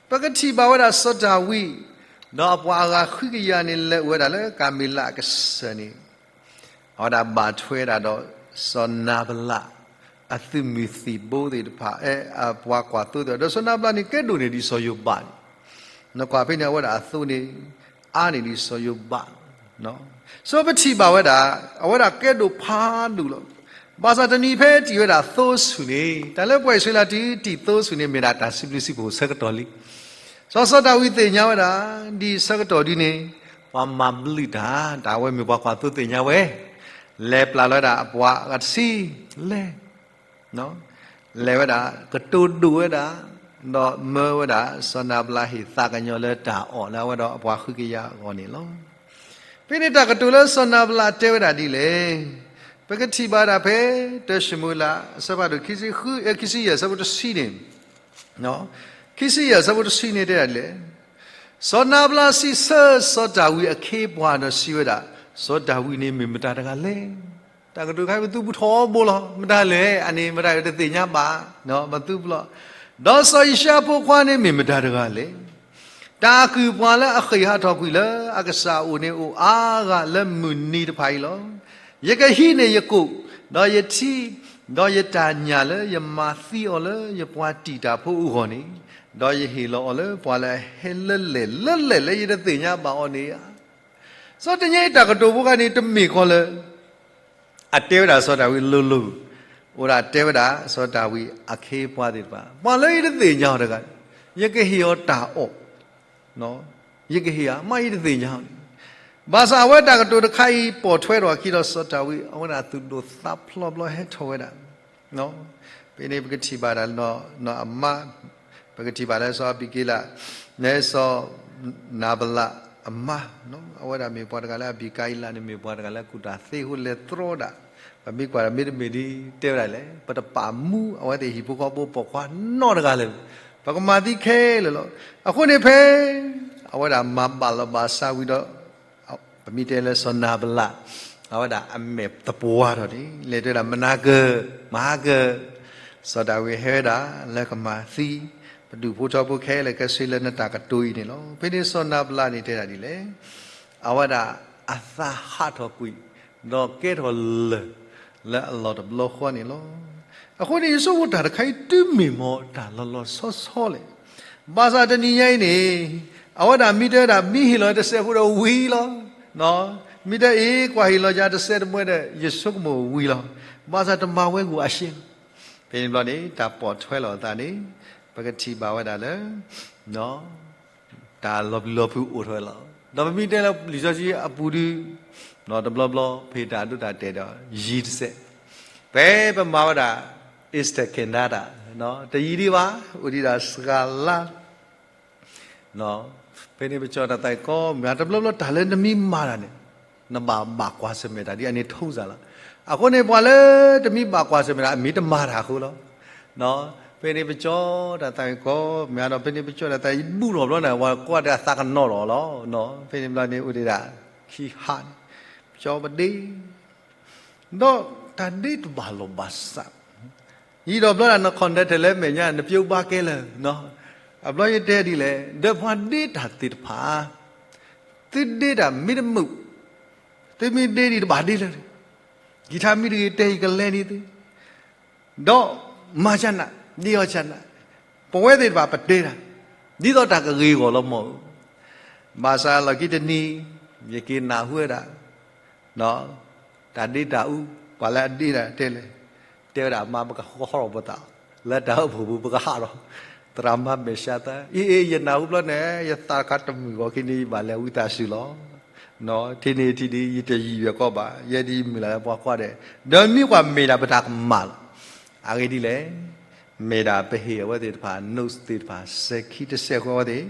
ပကထံၣ်ဘၣ်ဝဲဒၣ်စီၤဒၤဝံး ဒီးအပှၤအဂၤဃုကယၤန့ၣ် လဲၤအိၣ်ဝဲဒၣ်လၢကၤမ့လးအကစၢၢ်န့ၣ် အဝဲဒၣ်ဘၣ်ထွဲဒၣ်ဒီးစီၤနၤဘလး အသုးမုၢ်သံၣ်ဘိသ့ၣ်တဖၣ်, အဲ, အပှၤကွၢ်သိသ့ၣ်တဖၣ်, ဒီးစီၤနၤဘလးန့ၣ် ကဲဒိၣ်န့ၢ်ဒံးစီၤယိၤဘးန့ၣ်, နကွၢ်ဖဲန့ၣ် အဝဲဒၣ်အသိန့ၣ် အါန့ၢ်ဒံးစီၤယိၤဘး. စီၤပထံၣ်ဘၣ်ဝဲဒၣ်, အဝဲဒၣ်ကဲဒိၣ်ဖးဒိၣ်လီၤ. ဘၣ်ဆၣ်တနံၤဖဲတံၢ်ဝဲဒၣ်သိဆူၣ်န့ၣ်, တၢ်လၢပှၤအံၣ်စရ့လးတံၢ်တံၢ်သိဆူၣ်န့ၣ် မ့ၢ်ဒၣ်တၢ်စံးဘျုးစံးဖှိၣ်ဆၢကတီၢ်လံ. စီၤစီၤဒၤဝံးသ့ၣ်ညါဝဲဒၣ်, ဒ်ဆၢကတီၢ်ဒ်န့ၣ်, ပှၤမၤဘျုးတၢ်, တၢ်ဝဲမ့ၢ်ပှၤကွၢ်သိသ့ၣ်ညါဝဲ, လဲၤပျၢ်လီၤဝဲဒၣ်အပှၤအဂၤတဆံ, လဲၤ လဲၤဝဲဒၣ်, ကတိၤဒိၣ်ဝဲဒၣ်, ဒီးမၢဝဲဒၣ် စီၤနၤဘလးဟ့ၣ်သးကညီၤလၢတၢ်အီၣ်လၢအဝဲဒီးအပှၤဃုကယၤအဂီၢ်န့ၣ်လီၤ. ဖဲန့ၣ်တၢ်ကတိၤလၢစီၤနၤဘလးတဲဝဲဒၣ်ဒ်လဲၣ်, ပကထံၣ်ဘၣ်ဒၣ်ဖဲ တၢၡမူၤအ့လး အဆၢဖးဒိၣ် ခံဆံယဲၢ် အဆၢဖိတဆံန့ၣ်, ခံဆံယဲၢ် အဆၢဖိတဆံန့ၣ်တဲဒၣ်ဒ်လဲၣ်, စီၤနၤဘလးစံးဆၢစီၤဒၤဝံးအခ့အပှၤဒီးစံးဝဲဒၣ်, စီၤဒၤဝံးန့ၣ်မ့ၢ်မတၤတဂၤလဲၣ်. တၢ်ကတိၤခါပသူပူထီၣ်ဘိလီၤ, မတၤလဲၣ်, အန့ၣ်မတၤတသ့ၣ်ညါဘၣ်, ပသူပူလီၤ. ဒီးစီၤယၡါယၤဖိခွါန့ၣ်မ့ၢ်မတၤတဂၤလဲၣ်. တၢ်အကုၢ်အပှၤလၢအဃ့ၢ်ဟးထီၣ်ကွံာ်လၢအကစၢ်အအိၣ်န့ၣ်အိၣ်အါဂၤလၢမုၢ်နံၤတဖၣ်အံၤလီၤ. ယကဟံးန့ၢ်ယကိၣ်, ဒီးယထံ, ဒီးယတၢ်ညၣ်လၢယမၤသံအီၤလၢယပှၤတံာ်တာ်ဖိအဂီၢ်န့ၣ်, ဒီးယဟ့ၣ်လီၤအီၤလၢပှၤလၢအဟဲလၢလဲၣ်လၢလဲၣ်လၢယတသ့ၣ်ညါဘၣ်အီၤန့ၣ်ဧါ. စီၤတညဲအံၤတၢ်ကတိၤဖိခါန့ၣ် တမ့ၢ်ကီးလၢ အတဲဝဲဒၣ်စီၤဒၤဝံးလိၤလိၤ, အိၣ်ဒၣ်တဲဝဲဒၣ်စီၤဒၤဝံးအခ့အပှၤသ့ၣ်တဖၣ်, ပှၤလၢယတသ့ၣ်ညါအီၤတဂၤ, ယကဟ့ၣ်အီၤတၢ်အီၣ်, ယကဟ့ၣ်ဧါ, မ့ၢ်ယတသ့ၣ်ညါအီၤန့ၣ်. ဘၣ်ဆၣ်အဝဲတၢ်ကတိၤတခါအံၤပိာ်ထွဲထီၣ်အခံဒီးစီၤဒၤဝံး အဝဲဒၣ်သူၣ်ဒိၣ်သးဖျိးဘျီဟဲထီၣ်ဝဲဒၣ် ဖဲန့ၣ်ပကထံၣ်ဘၣ်ဒၣ်နီၢ်အမါ, ပကထံၣ်ဘၣ်လၢစီၤအဘံက့လး, နဲစီၤနၤဘလးအမါ, အဝဲဒၣ်မ့ၢ်ပှၤတဂၤလၢအဘံက့လးန့ၣ် မ့ၢ်ပှၤတဂၤလၢအကူၣ်တၢ်သ့အဃိလဲၤတြီဒၣ်, ပမ့ၢ်ကွၢ်ဒီးမ့တမ့ၢ်ဒ်တဲဝဲဒၣ်လဲၣ်, ပတပာ်မူအဝဲသ့ၣ်ဟံၣ်ဖိဃီဖိပိာ်ခွါနီတဂၤလၢၤ, ပကမၤသံခဲလၢာ်လီၤ. အဃိန့ၣ်ဖဲ အဝဲဒၣ်မၤဘၣ်လီၤဘၣ်စးဝံၤဒီး ပမ့ၢ်တဲလၢစီၤနၤဘလး, အဝဲဒၣ်အမဲာ်သပှၢ်ထီၣ်န့ၣ် လဲၤတဲဒၣ်မနၤကၢၢ်, မဟါကၢၢ်, စီၤဒၤဝံးဟဲဝဲဒၣ်လၢကမၤသံ, ပဒူၣ်ဖိထီဖိခဲလၢာ်ကဲဆှံလၢနတၢ်ကတိၤအံၤန့ၣ်လီၤ. ဖဲန့ၣ်စီၤနၤဘလးန့ၣ်တဲဒၣ်ဒ်လဲၣ်, အဝဲဒၣ်အသးဟးထီၣ်ကွံာ်, ဒီးကဲထီၣ်လၢၢ်လၢအလီၢ်တဘျီဃီန့ၣ်လီၤ. အဃိန့ၣ် ယဆိကမိၣ်တၢ်တခါအံၤတုၤမ့ၢ်မ့ၢ်တၢ်လီၤလီၤဆီဆီလဲၣ်. ဘၣ်ဆၣ်တနံၤညါအံၤန့ၣ်, အဝဲဒၣ်မ့ၢ်တဲဝဲဒၣ် မ့ၢ်ဟ့ၣ်လီၤတစဲးဖိဒီးဝံၤလီၤ. မ့ၢ်တဲအံၤ ကွၢ်ဟ့ၣ်လီၤယၤတစဲးတမှဲဒီး ယဆိကမိၣ်ဝံၤလီၤ. ဘၣ်ဆၣ်တမၤဝဲဂုာ်အရှဲလီၤ. ဖဲန့ၣ်ဘျီန့ၣ် တၢ်ပိာ်ထွဲလီၤအသးန့ၣ် ပကထံၣ်ဘၣ်ဝဲဒၣ်လၢ တၢ်လီၤပျံၤလီၤဖုးအိၣ်ထီၣ်ဝဲလီၤ. ဒီးပမ့ၢ်တဲလၢလံာ်စီဆှံအပူၤဒုး, တဘျီဘျီ ဖဲတၢ်ဒိတၢ်တဲာ်ဒီး ယံၤတစဲး, ဖဲပမၤဝဲဒၣ် Easter candy တၢ်, တယံၤဒံးဘၣ်, အိၣ်ဒံးဒၣ်စှၤလါ ဖဲန့ၣ်ပကၠီတၢ်သးဝံၣ်ကိးမံၤ တဘျီဘျီတၢ်လၢနမ့ၢ်မၤတၢ်န့ၣ် နဘၣ်ဘၣ်ကွၢ်ဆၢၣ်မဲာ်တၢ်ဒ်အန့ၣ်ထုံးစၢ်လီၤ. အဃိန့ၣ် ပှၤလၢတမ့ၢ်ဘၣ်ကွၢ်ဆၢၣ်မဲာ်တၢ် အမ့ၢ်တမၤတၢ်အဃိလီၤ. ဖဲန့ၣ်ပကၠီတၢ်သးဝံၣ်ကိးမံၤဒီး ဖဲန့ၣ်ပကၠီတၢ်သးဝံၣ်ဘူၣ်ထီၣ်ဘျီန့ၣ် ပှၤကွၢ်တၢ်သးကနီၤလီၤလီၤ. ဖဲန့ၣ်ဘျီန့ၣ်အိၣ်ဒံးဒၣ် ခံဟါန့ၣ် ပကၠီပဒ့ ဒီးတၢ်ဒ့တဘၣ်လီၢ်ဘၣ်စး, ယံၤဒီးဘျီဒၣ်န conductor လၢမဲာ်ညါ နပျိဘါကဲလၢာ်, အဘျီယတဲဒ်လဲၣ်, ဒီးပှၤဒ့တၢ်သ့ၣ်တဖၣ်, သုဒ့တၢ်မ့ၢ်တမုာ်, သုမ့ၢ်ဒ့ဒံးတဘၣ်ဒ့လၢာ်, ကံၢ်ထါမ့ၢ်တဂ့ၤ တဲယကလဲၤန့ၢ်သု, ဒီးမၤကနၣ်, ဒ့အီၤကနၣ်, ပဝဲသ့ၣ်တဖၣ်ပတဲတၢ်, ဒ်သိးတၢ်ကဂ့ၤအဂီၢ်လီၤမၢ်. ဘၣ်ဆၣ်လီၢ်ခံတနံၤ ယက့ၤနၢ်ဟူဝဲဒၣ် တၢ်ဒ့တၢ်အူ, ပှၤလၢအဒ့တၢ်တဲလဲၣ်, တဲဝဲဒၣ်မါ ပကဟီထီၣ်ပသး, လၢတၢ်အိၣ်ဖှိၣ်ပူၤ ပကဟးထီၣ်, သရၣ်မါမဲာ်ဆှးသၢ, အ့ အ့ ယနၢ်ဟူဘျီန့ၣ် ယသးခါတမုာ်ဂီၤခံန့ၣ် ယဘၣ်လဲၤဝံသးစူၤလီၤ. ထံၣ်န့ၢ်ထံၣ်ဒ် ယတယံာ်ယွဲၢ်ကီးဘၣ်, ယဲဒ်ယမုၢ်လၢ်လၢပှၤကွၢ်ဒဲး, ဒီးမ့ၢ်ပှၤမ့ၢ်ဒၣ်ပတၢ်ကမၣ်လီၤ. အဂ့ၢ်ဒ်လဲၣ်, မ့ၢ်ဒၣ်ပဟ့ၣ်အဝဲသ့ၣ်တဖၣ် notes သ့ၣ်တဖၣ် စဲၤခံတစဲးဃီအဝဲသ့ၣ်,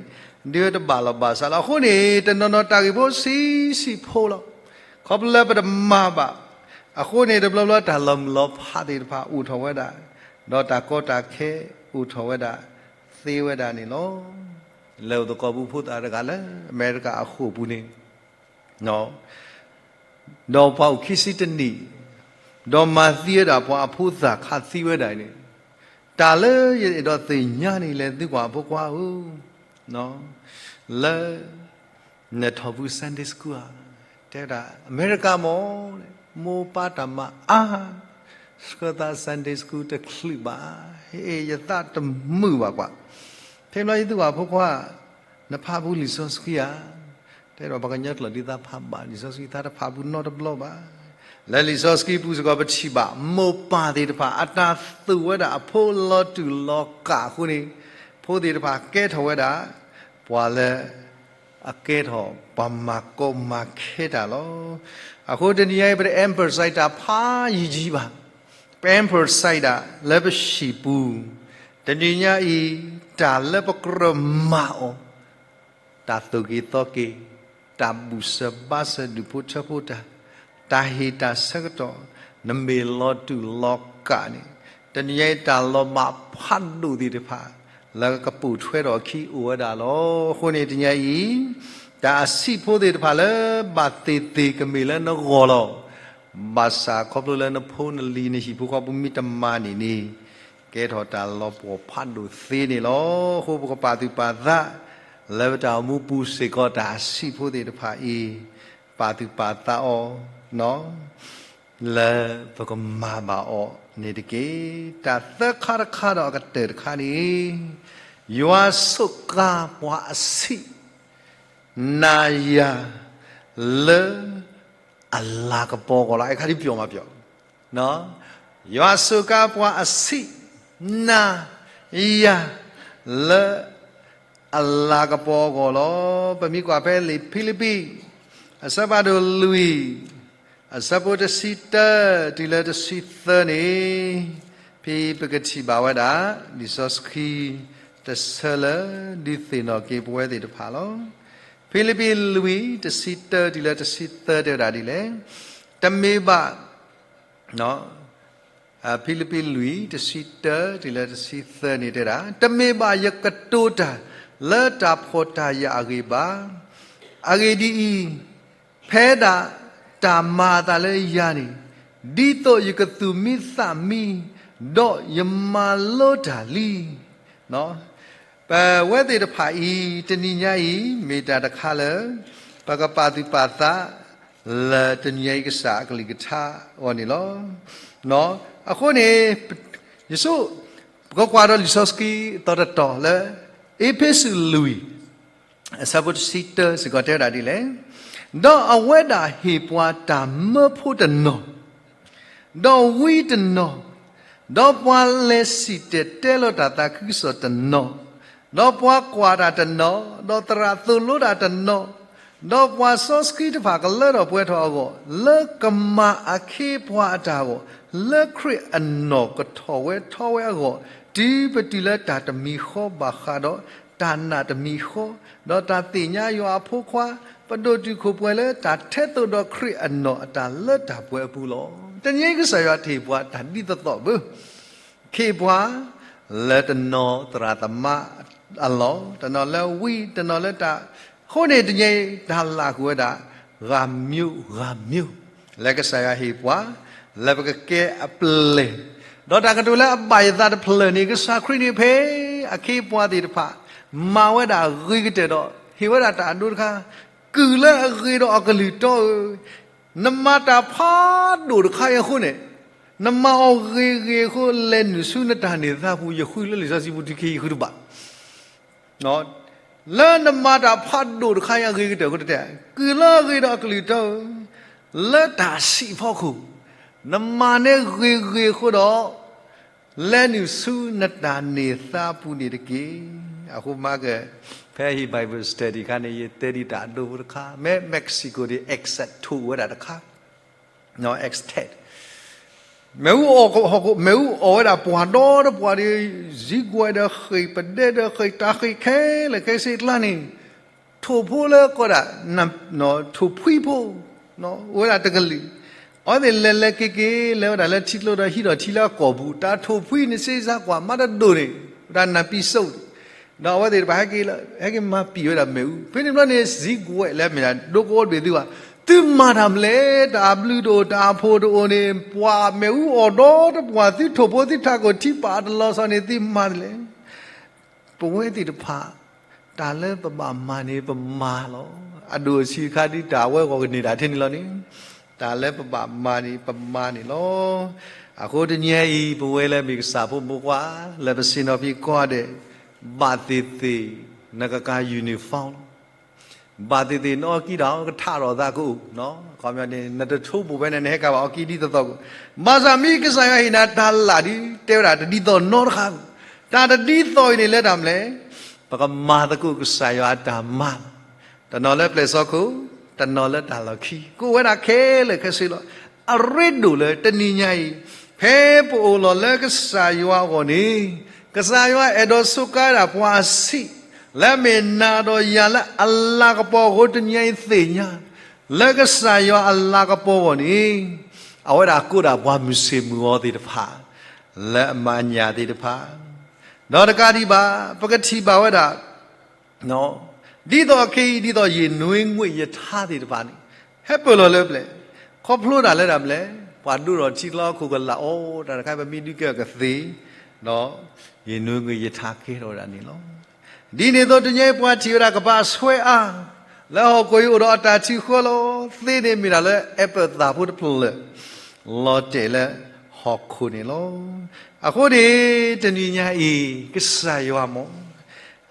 ဒ်ဝဲတဘၣ်လီၢ်ဘၣ်စးလီၤ. အဃိန့ၣ် တနီၤနီၤတၢ်ဂ့ၢ်ဖိဆံးဆံးဖိလီၤ. ခီဖျိလၢပတမၤဘၣ်. အဃိန့ၣ် တဘျီဘျီတၢ်လီၤမုၢ်လီၤဖးသ့ၣ်တဖၣ်အိၣ်ထီၣ်ဝဲဒၣ်, ဒီးတၢ်ကီတၢ်ခဲအိၣ်ထီၣ်ဝဲဒၣ်, သ့ဝဲဒၣ်န့ၣ်လီၤ. လဲၤအိၣ်သကိးပူဖိသၣ်တဂၤလၢအမဲရကၤအဃိာ်ပူၤန့ၣ် ဒီးပှၤအိၣ်ခံဆံတနံၣ်, ဒီးမၤသံဝဲဒၣ်ပှၤအဖိသၣ်ခးသံဝဲဒၣ်န့ၣ်, တၢ်လၢယအဲၣ်ဒိးသ့ၣ်ညါန့ၣ်လဲၣ် သုကွၢ်ဖိခွါဧၢ, လၢ နထီၣ်ပူၤ Sunday School ဧါ, တဲဝဲဒၣ် အမဲရကၤမ့ၢ် မိၢ်ပၢ်တၢ်မၤအါ, ဆှၢသး Sunday school တချုးဘၣ်, ဟ့ၣ် ယသးတမုာ်ဘၣ်ကွၢ်. ဖဲဘျီယသူၣ်ဘၣ်ဖိခွါ, နဖးဘူးလံာ်စီဆှံဧါ. တဲဒီးပှၤကညီကျိာ်ဒ်သးဖးဘၣ်လံာ်စီဆှံ သးတဖးဘူးနီတဘျီဘၣ်. လၢလံာ်စီဆှံပူၤစ့ၢ်ကီးပထံၣ်ဘၣ် မိၢ်ပၢ်သ့ၣ်တဖၣ် အတၢ်သူၣ်ဝဲဒၣ်အဖိလီၤတူာ်လီၤကာ်အဃိန့ၣ်, ဖိသ့ၣ်တဖၣ်ကဲထီၣ်ဝဲဒၣ် ပှၤလၢ အကဲထီၣ်ပှၤမၤကီမၤခဲတၢ်လီၤ. အဃိတနံၤအံၤ ပတ emphasize တၢ်ဖးယံာ်ယံာ်ဘၣ်. ပ emphasize ဒၣ်လၢပဟံၣ်ပူၤ, တနံၤညါအံၤ တၢ်လၢပကြၢးမၤအီၤ, တၢ်သိၣ်က့ၤသီက့ၤ, တၢ်ဘူၣ်စၢၤဘါစၢၤဒူၣ်ဖိထၢဖိတၢ်, တၢ်ဟ့ၣ်တၢ်ဆၢကတီၢ်, နမ့ၢ်လီၤတူာ်လီၤကာ်န့ၣ်, တနံၤညါအံၤတၢ်လီၤမၢ်ဖးဒိၣ်သ့ၣ်တဖၣ် လၢကပိာ်ထွဲထီၣ်အခံအိၣ်ဝဲဒၣ်လီၤ. အဃိန့ၣ်တနံၤညါအံၤ, တၢ်အဆံးဖိသ့ၣ်တဖၣ်လၢဘၣ်သ့ၣ်သ့ၣ်ကမ့ၢ်လၢနဂီၢ်လီၤ. ဘၣ်ဆၣ်ခီဖျိလၢနဖိနလံၤနဟံၣ်ဖိဃီဖိမ့ၢ်တမၤန့ၢ်န့ၣ်, ကဲထီၣ်တၢ်လီၤပှီၢ်ဖးဒိၣ်သ့န့ၣ်လီၤ. အဃိပကပာ်သူၣ်ပာ်သး လၢပတၢ်အိၣ်မူပူၤစ့ၢ်ကီးတၢ်အဆံးဖိသ့ၣ်တဖၣ်အံၤ, ပာ်သူၣ်ပာ်သးအီၤ လၢပကမၤဘၣ်အီၤန့ၣ်တက့ၢ်. တၢ်သၢခါတခါဒီးအကတၢၢ်တခါန့ၣ်, ယွၤစူးကါပှၤအဆံး နၤယၤ လၢအလၤကပီၤအဂီၢ်လီၤ. အခါဒ်ပျီမးပျီ, ယွၤစူးကါပှၤအဆံး နၤယၤ လၢ အလၤကပီၤအဂီၢ်လီၤ. ပမ့ၢ်ကွၢ်ဖဲလံာ်ဖံလံးပံး အဆၢဖးဒိၣ်လွံၢ်, အဆၢဖိတဆံတၢတုၤလၢတဆံသၢန့ၣ်, ဖဲပကထံၣ်ဘၣ်ဝဲဒၣ် လံာ်စီဆှံ တဆၢလၢဒုးသ့ၣ်နီၣ်က့ၤပဝဲသ့ၣ်တဖၣ်လီၤ. ဖံလံးပံးလွံၢ် တဆံတၢတုၤလၢတဆံသၢတဲဝဲဒၣ်ဒ်လဲၣ်, တမ့ၢ်ဘၣ် ဖံလံးပံးလွံၢ် တဆံတၢတုၤလၢတဆံသၢန့ၣ်တဲဒၣ်, တမ့ၢ်ဘၣ်ယကတိၤတၢ်လၢတၢ်ဖှီၣ်တၢ်ယာ်အဂ့ၢ်ဘၣ်. အဂ့ၢ်ဒ်အံၤ, ဖဲဒၣ်တၢ်မၤအသးလၢယၤန့ၣ်, ဒ်သိးယကသူၣ်မံသးမံ, ဒီးယမၤလိတၢ်လံ. ပဝဲသ့ၣ်တဖၣ်အံၤ တနံၤညါအံၤ မ့ၢ်တၢ်တခါလၢ ပကပာ်သူၣ်ပာ်သး လၢတနံၤညါအံၤကစၢ်အကလုၢ်ကထါအဂီၢ်န့ၣ်လီၤ. အဃိန့ၣ် ယဆိ ပကကွၢ်ဒီးလံာ်စီဆှံအသီတတီၤလၢ အ့းဖ့းစူးလွံၢ် အဆၢဖိတဆံတၢစ့ၢ်ကီးတဲဝဲဒၣ်ဒ်လဲၣ်, ဒီးအဝဲဒၣ်ဟ့ၣ်ပှၤတၢ်မၢဖိတနီၤ ဒီးဝံတနီၤ, ဒီးပှၤလဲၤစံၣ်တဲၤတဲလီၤတၢ်သးခုကစီၣ်တနီၤ, ဒီးပှၤကွၢ်တၢ်တနီၤ, ဒီးသရၣ်သိၣ်လိတၢ်တနီၤ, ဒီးပှၤစီဆှံတဖၣ်ကလၢထီၣ်ပှဲၤထီၣ်အဂီၢ်, လၢကမၤအခ့အပှၤအတၢ်အဂီၢ်, လၢခရံာ်အနီၢ်ကထီၣ်ဝဲထီဝဲအဂီၢ်, တုၤပတုၤလၢတၢ်တမံၤဃီဘၣ်ဃးဒီးတၢ်နာ်တမံၤဃီ, ဒီးတၢ်သ့ၣ်ညါယွၤအဖိခွါ, ပဒိၣ်တုာ်ခိၣ်ပှဲၤလၢတၢ်ထဲသိးဒီးခရံာ်အနီၢ်အတၢ်လၢတၢ်ပှဲၤအပူၤလီၤ. တနံၤအံၤကစၢ်ယွၤတဟ့ၣ်ပှၤတၢ်ဒ်သိးသိးဘၣ် ခ့ပှၤ လၢတနီၤသရၣ်သမါအလီၢ်, တနီၤလၢဝံ, တနီၤလၢတၢ်, အဃိန့ၣ်တနံၤအံၤ တၢ်လၢ်ကွံာ်ဝဲဒၣ် ဂၤမျိုးဂၤမျိုး လၢကစၢ်ယွၤဟ့ၣ်ပှၤ လၢပကကဲအပျဲၢ်, ဒီးတၢ်ကတိၤလၢအဘၣ်ယသးတဖျၢၣ်န့ၣ် ကစၢ်ခရံာ်န့ၣ်ဖဲအခ့အပှၤသ့ၣ်တဖၣ် မၤဝဲဒၣ်ဂ့ၤကတၢၢ်ဒီး ဟ့ၣ်ဝဲဒၣ်တၢ်အဒိတခါ, ကုၢ်လၢအဂ့ၤဒီးအကလုၢ်တီဧၢ, နမၤတၢ်ဖးဒိၣ်တခါအံၤအဃိန့ၣ်, နမၤအီၤဂ့ၤဂ့ၤအဃိ လဲၤနုာ်ဆူနတၢ်န့ၢ်သါပူၤ ယဃုလၢလံာ်စီဆှံပူၤတခါ ယဃုတဘၣ်. လၢနမၤတၢ်ဖးဒိၣ်တခါအံၤအဂ့ၤကတၢၢ်အဃိတတဲ, ကုၢ်လၢအဂ့ၤဒီးအကလုၢ်တီဧၢ, လၢတၢ်ဆံးအဖီခိၣ်, နမၤန့ၢ်ဂ့ၤဂ့ၤအဃိဒီး လဲၤနုာ်ဆူနတၢ်န့ၢ်သါပူၤန့ၣ်တက့ၢ်. အဃိမၤက ဖဲဟံၣ် Bible study အခါန့ၣ် ယတဲဒံးတၢ်အဒိဖိတခါ, မ့ၢ် Mexico ဒီး exit ထိၣ်ဝဲဒၣ်တခါ, exit မ့ၣ်အူအီၣ်, မ့ၣ်အူအီၣ်ဝဲဒၣ်ပှၢ်ဒီတပှၢ်ဒီး စံကွဲးဒီးဃ့ၢ် ပဒဲဒီးဃ့ၢ် တၢ်ဃ့ၢ်ခဲလၢာ်ခဲဆ့အကျါန့ၣ်, ထိၣ်ဖိလၢကိးဒၣ် ထိၣ်ဖှံဖိ အိၣ်ဝဲဒၣ်တကလုာ်, အဝဲသ့ၣ်လဲၤလဲၤက့ၤက့ၤ လဲၤဝဲဒၣ်လၢထံကျိဒီးဟံးထီၣ်ထံလၢအကီၢ်ပူၤ, တၢ်ထိၣ်ဖှံန့ၣ် စ့စါကွၢ်မးတဒိၣ်န့ၣ် ဝဲဒၣ်နၢ်ပံၤစိးန့ၣ်, ဒီးအဝဲသ့ၣ်တဖၣ်ဟဲက့ၤလၢ ဟဲက့ၤမၤပံာ်ဝဲဒၣ်မ့ၣ်အူ, ဖဲန့ၣ်ဘျီန့ၣ် စံကွဲးလၢမ့ၢ်ဒၣ် ဒိကအိၣ်တဘ့ၣ်သုဘၣ်, သုမၤတၢ်မနုၤလဲၣ်, တၢ်အဘျုးတအိၣ် တၢ်အဖှိၣ်တအိၣ်န့ၣ် ပှၢ်မ့ၣ်အူအီၣ်ဒီတပှၢ် သုထိၣ်ဖိသုထးခိၣ်ထံပာ်အတလီၤဆီန့ၣ် သုမၤတလဲၣ်. ပဝဲသ့ၣ်တဖၣ် တၢ်လၢပဘၣ်မၤန့ၣ်ပမၤလီၤ. အဒိၣ်အဆံးတခါဒ်တၢ်အဝဲဂီၢ်ကန့ၢ်တၢ်ထဲန့ၣ်လီၤန့ၣ်, တၢ်လၢပဘၣ်မၤန့ၣ်ပမၤန့ၣ်လီၤ. အဃိတနံၤအံၤ ပဝဲလၢမ့ၢ်ကစၢ်ဖိမုၣ်ဖိခွါ လၢပဆ့ၣ်နီၤဖဲကိးဂၤဒဲး, ဘၣ်သ့ၣ်သ့ၣ် နကကၤ uniform လီၤ. ဘၣ်သ့ၣ်သ့ၣ်နအီကံဒၣ်ကထးထီၣ်သးကအိၣ်, ခီပညီန့ၣ် နတထိးဘိၣ်ဖဲန့ၣ် နဟဲကၤဘၣ်အီကံဒ်သိးသိးကအိၣ်, ဘၣ်ဆၣ်မ့ၢ်ကစၢ်ယွၤဟ့ၣ်နၤတၢ်လၢ်ဒီး တဲဝဲဒၣ်တဒ်သိးနီတခါ, တၢ်တဒ်သိးအံၤန့ၣ် လၢတၢ်မနုၤလဲၣ်, ပကမၤသကိးကစၢ်ယွၤအတၢ်မၤ တနီၤလၢပျဲၢ်စီခိၣ်, တနီၤလၢတၢ်လီၢ်ခံ, ကအိၣ်ဝဲဒၣ်ခဲလၢာ်ခဲဆ့လီၤ. အရ့ဒိၣ်လၢတနံၤညါအံၤ, ဖဲပအိၣ်လီၤလၢကစၢ်ယွၤအဂီၢ်န့ၣ်, ကစၢ်ယွၤအဲၣ်ဒိးစူးကါဝဲဒၣ်ပှၤအဆံး, လၢအမ့ၢ်နၤဒီးယၤလၢအလၤကပီၤအဃိ တနံၤညါအံၤသ့ၣ်ညါ, လၢကစၢ်ယွၤအလၤကပီၤအဂီၢ်န့ၣ်, အဝဲဒၣ်ကိးဒၣ်ပှၤမုၢ်ဆ့ၣ်မုၢ်ဂီၤသ့ၣ်တဖၣ်, လၢအမၤညၣ်သ့ၣ်တဖၣ် ဒီးတကးဒံးဘၣ်, ပကထံၣ်ဘၣ်ဝဲဒၣ်, ဒ်သိးအခဲအံၤ ဒ်သိးယ့ၣ်နွ့ငွ့ၣ်ယထါသ့ၣ်တဖၣ်န့ၣ်, ဟဲပၢၢ်လီၤလၢပျဲၢ်, ခီဖျိဒၣ်လၢတၢ်မနုၤလဲၣ်, ပှၤဒိၣ်ထီၣ်ထံကျိခိၣ်ကလာ်အီၤ တၢ်တခါ ပမ့ၢ်ဒုးကဲအီၤကသ့, ဒီးယ့ၣ်နွ့ငွ့ၣ်ယထါကဲထီၣ်ဝဲဒၣ်န့ၣ်လီၤ. ဒ်န့ၣ်အသိးတနံၤအံၤ ပှၤထံၣ်ဝဲဒၣ်ကဘၣ်ဆွဲအါ, လၢဟီၣ်ခိၣ်အံၤအိၣ်ဒီးအတၢ်ထုးဃၢလီၤ. သ့န့ၣ်မ့ၢ်ဒၣ်လၢ apple သၣ်ဖိတဖျၢၣ် လီၤတဲာ်လၢဟီၣ်ခိၣ်န့ၣ်လီၤ. အဃိန့ၣ် တနံၤညါအံၤ ကစၢ်ယွၤမ့ၢ်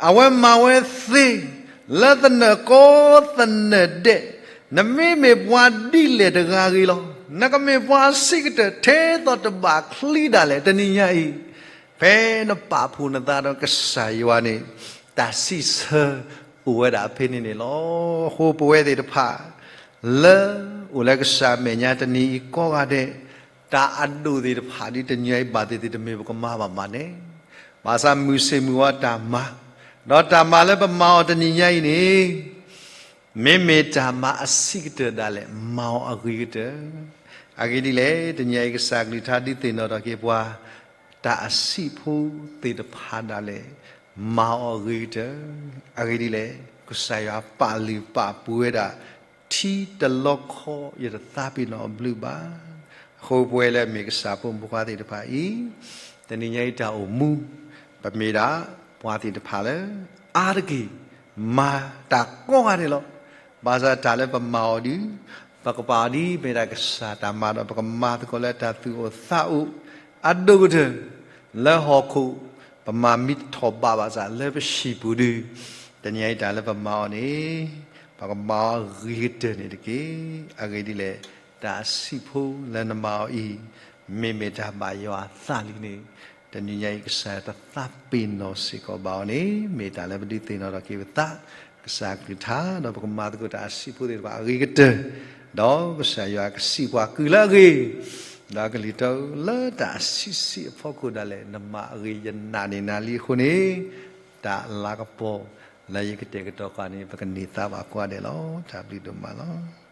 အဝဲမၤဝဲသ့ လၢသနၢၣ်ကိးသနၢၣ်ဒဲး, နမ့မ့ၢ်ပှၤဒ်လဲၣ်တဂၤဂ့ၤလီၤ. နကမ့ၢ်ပှၤစံးကတၢၢ်ထဲသိးတဘၣ်ချံဒၣ်လဲာ် တနံၤညါအံၤ, ဖဲနပာ်ဖှိၣ်နသးဒီးကစၢ်ယွၤန့ၣ်, တၢ်စံးဆၢအိၣ်ဝဲဒၣ်ဖဲန့ၣ်န့ၣ်လီၤ. အဃိပဝဲသ့ၣ်တဖၣ် လၢအိၣ်လၢကစၢ်အမဲာ်ညါတနံၤအံၤကိးဂၤဒဲး, တၢ်အဒိၣ်သ့ၣ်တဖၣ်ဒ်တနံၤအံၤဘၣ်သ့ၣ်သ့ၣ်တမ့ၢ်ပကမၤဘၣ်မးန့ၣ်, ဘၣ်ဆၣ်မုၢ်ဆ့ၣ်မုၢ်ဂီၤတၢ်မၤ, ဒီးတၢ်မၤလၢပမၤအီၤတနံၤညါအံၤန့ၣ်, မ့မ့ၢ်တၢ်မၤအဆံးကတၢၢ်ဒၣ်လဲာ် မၤအီၤအဂ့ၤကတၢၢ်. အဂ့ၢ်ဒ်လဲၣ်, တနံၤအံၤကစၢ်ကလုၢ်ကထါဒုးသ့ၣ်နီၣ်ထီၣ်က့ၤပှၤ, တၢ်အဆံးဖိသ့ၣ်တဖၣ်ဒၣ်လဲာ် မၤအီၤအဂ့ၤကတၢၢ်. အဂ့ၢ်ဒ်လဲၣ်, ကစၢ်ယွၤပာ်လုၢ်ပာ်ပှ့ၤဝဲဒၣ် ထံတလီခီ ယတသးပ့ၤနီၣ်အဘျုးဘၣ်. အဃိပဝဲလၢအမ့ၢ်ကစၢ်ဖိမုၣ်ဖိခွါသ့ၣ်တဖၣ်အံၤ, တနံၤညါအံၤတၢ်အိၣ်မူ, ပမ့ၢ်ဒၣ်ပှၤသ့ၣ်တဖၣ်လၢ အါတက့ၢ် မၤတၢ်ကိးဂၤဒဲးလီၤ. ဘၣ်ဆၣ်တၢ်လၢပမၤအီၤဒီး, ပကပာ်အီၤဒ်မ့ၢ်ဒၣ်ကစၢ်တၢ်မၤဒီး ပကမၤသကိးလၢတၢ်သူၣ်အိၣ်သးအိၣ်အဒိၣ်ကတၢၢ်, လၢဟီၣ်ခိၣ် ပမၤမ့ၢ်တထီၣ်ဘးဘၣ်ဆၣ်လၢပဟံၣ်ပူၤဒီး, တနံၤအံၤတၢ်လၢပမၤအီၤန့ၣ်, ပကမၤအီၤဂ့ၤကတၢၢ်န့ၣ်တက့ၢ်. အဂ့ၢ်ဒ်လဲၣ်, တၢ်အဆံးဖိလၢနမၤအီၤအံၤ, မ့မ့ၢ်တၢ်ဘၣ်ယွၤအသးလံန့ၣ်, တနံၤညါအံၤကစၢ်ယွၤတသးပ့ၤနီၣ်စ့ၢ်ကီးဘၣ်အီၤန့ၣ်, မ့ၢ်တၢ်လၢပဒုးသ့ၣ်နီၣ်ထီၣ်က့ၤပသး, ကစၢ်ကလုၢ်ကထါ, ဒီးပကမၤသကိးတၢ်အဆံးဖိသ့ၣ်တဖၣ်အဂ့ၤကတၢၢ်, ဒီးကစၢ်ယွၤကစံးပှၤကုၢ်လၢအဂ့ၤ, ဒီးကလံၤတီလၢတၢ်အဆံးဆံးအဖီခိၣ်ဒၣ်လဲာ် နမၤအဂ့ၤယနာ်န့ၢ်နၤလံအဃိန့ၣ်, တၢ်လၤကပီၤလၢယကတဲာ်ကတီၤဃာ်န့ၣ် ပကန့ၢ်သါဘၣ်ကိးဂၤဒဲးလီၤ. တၢ်ဘျုးဒိၣ်မးလီၤ.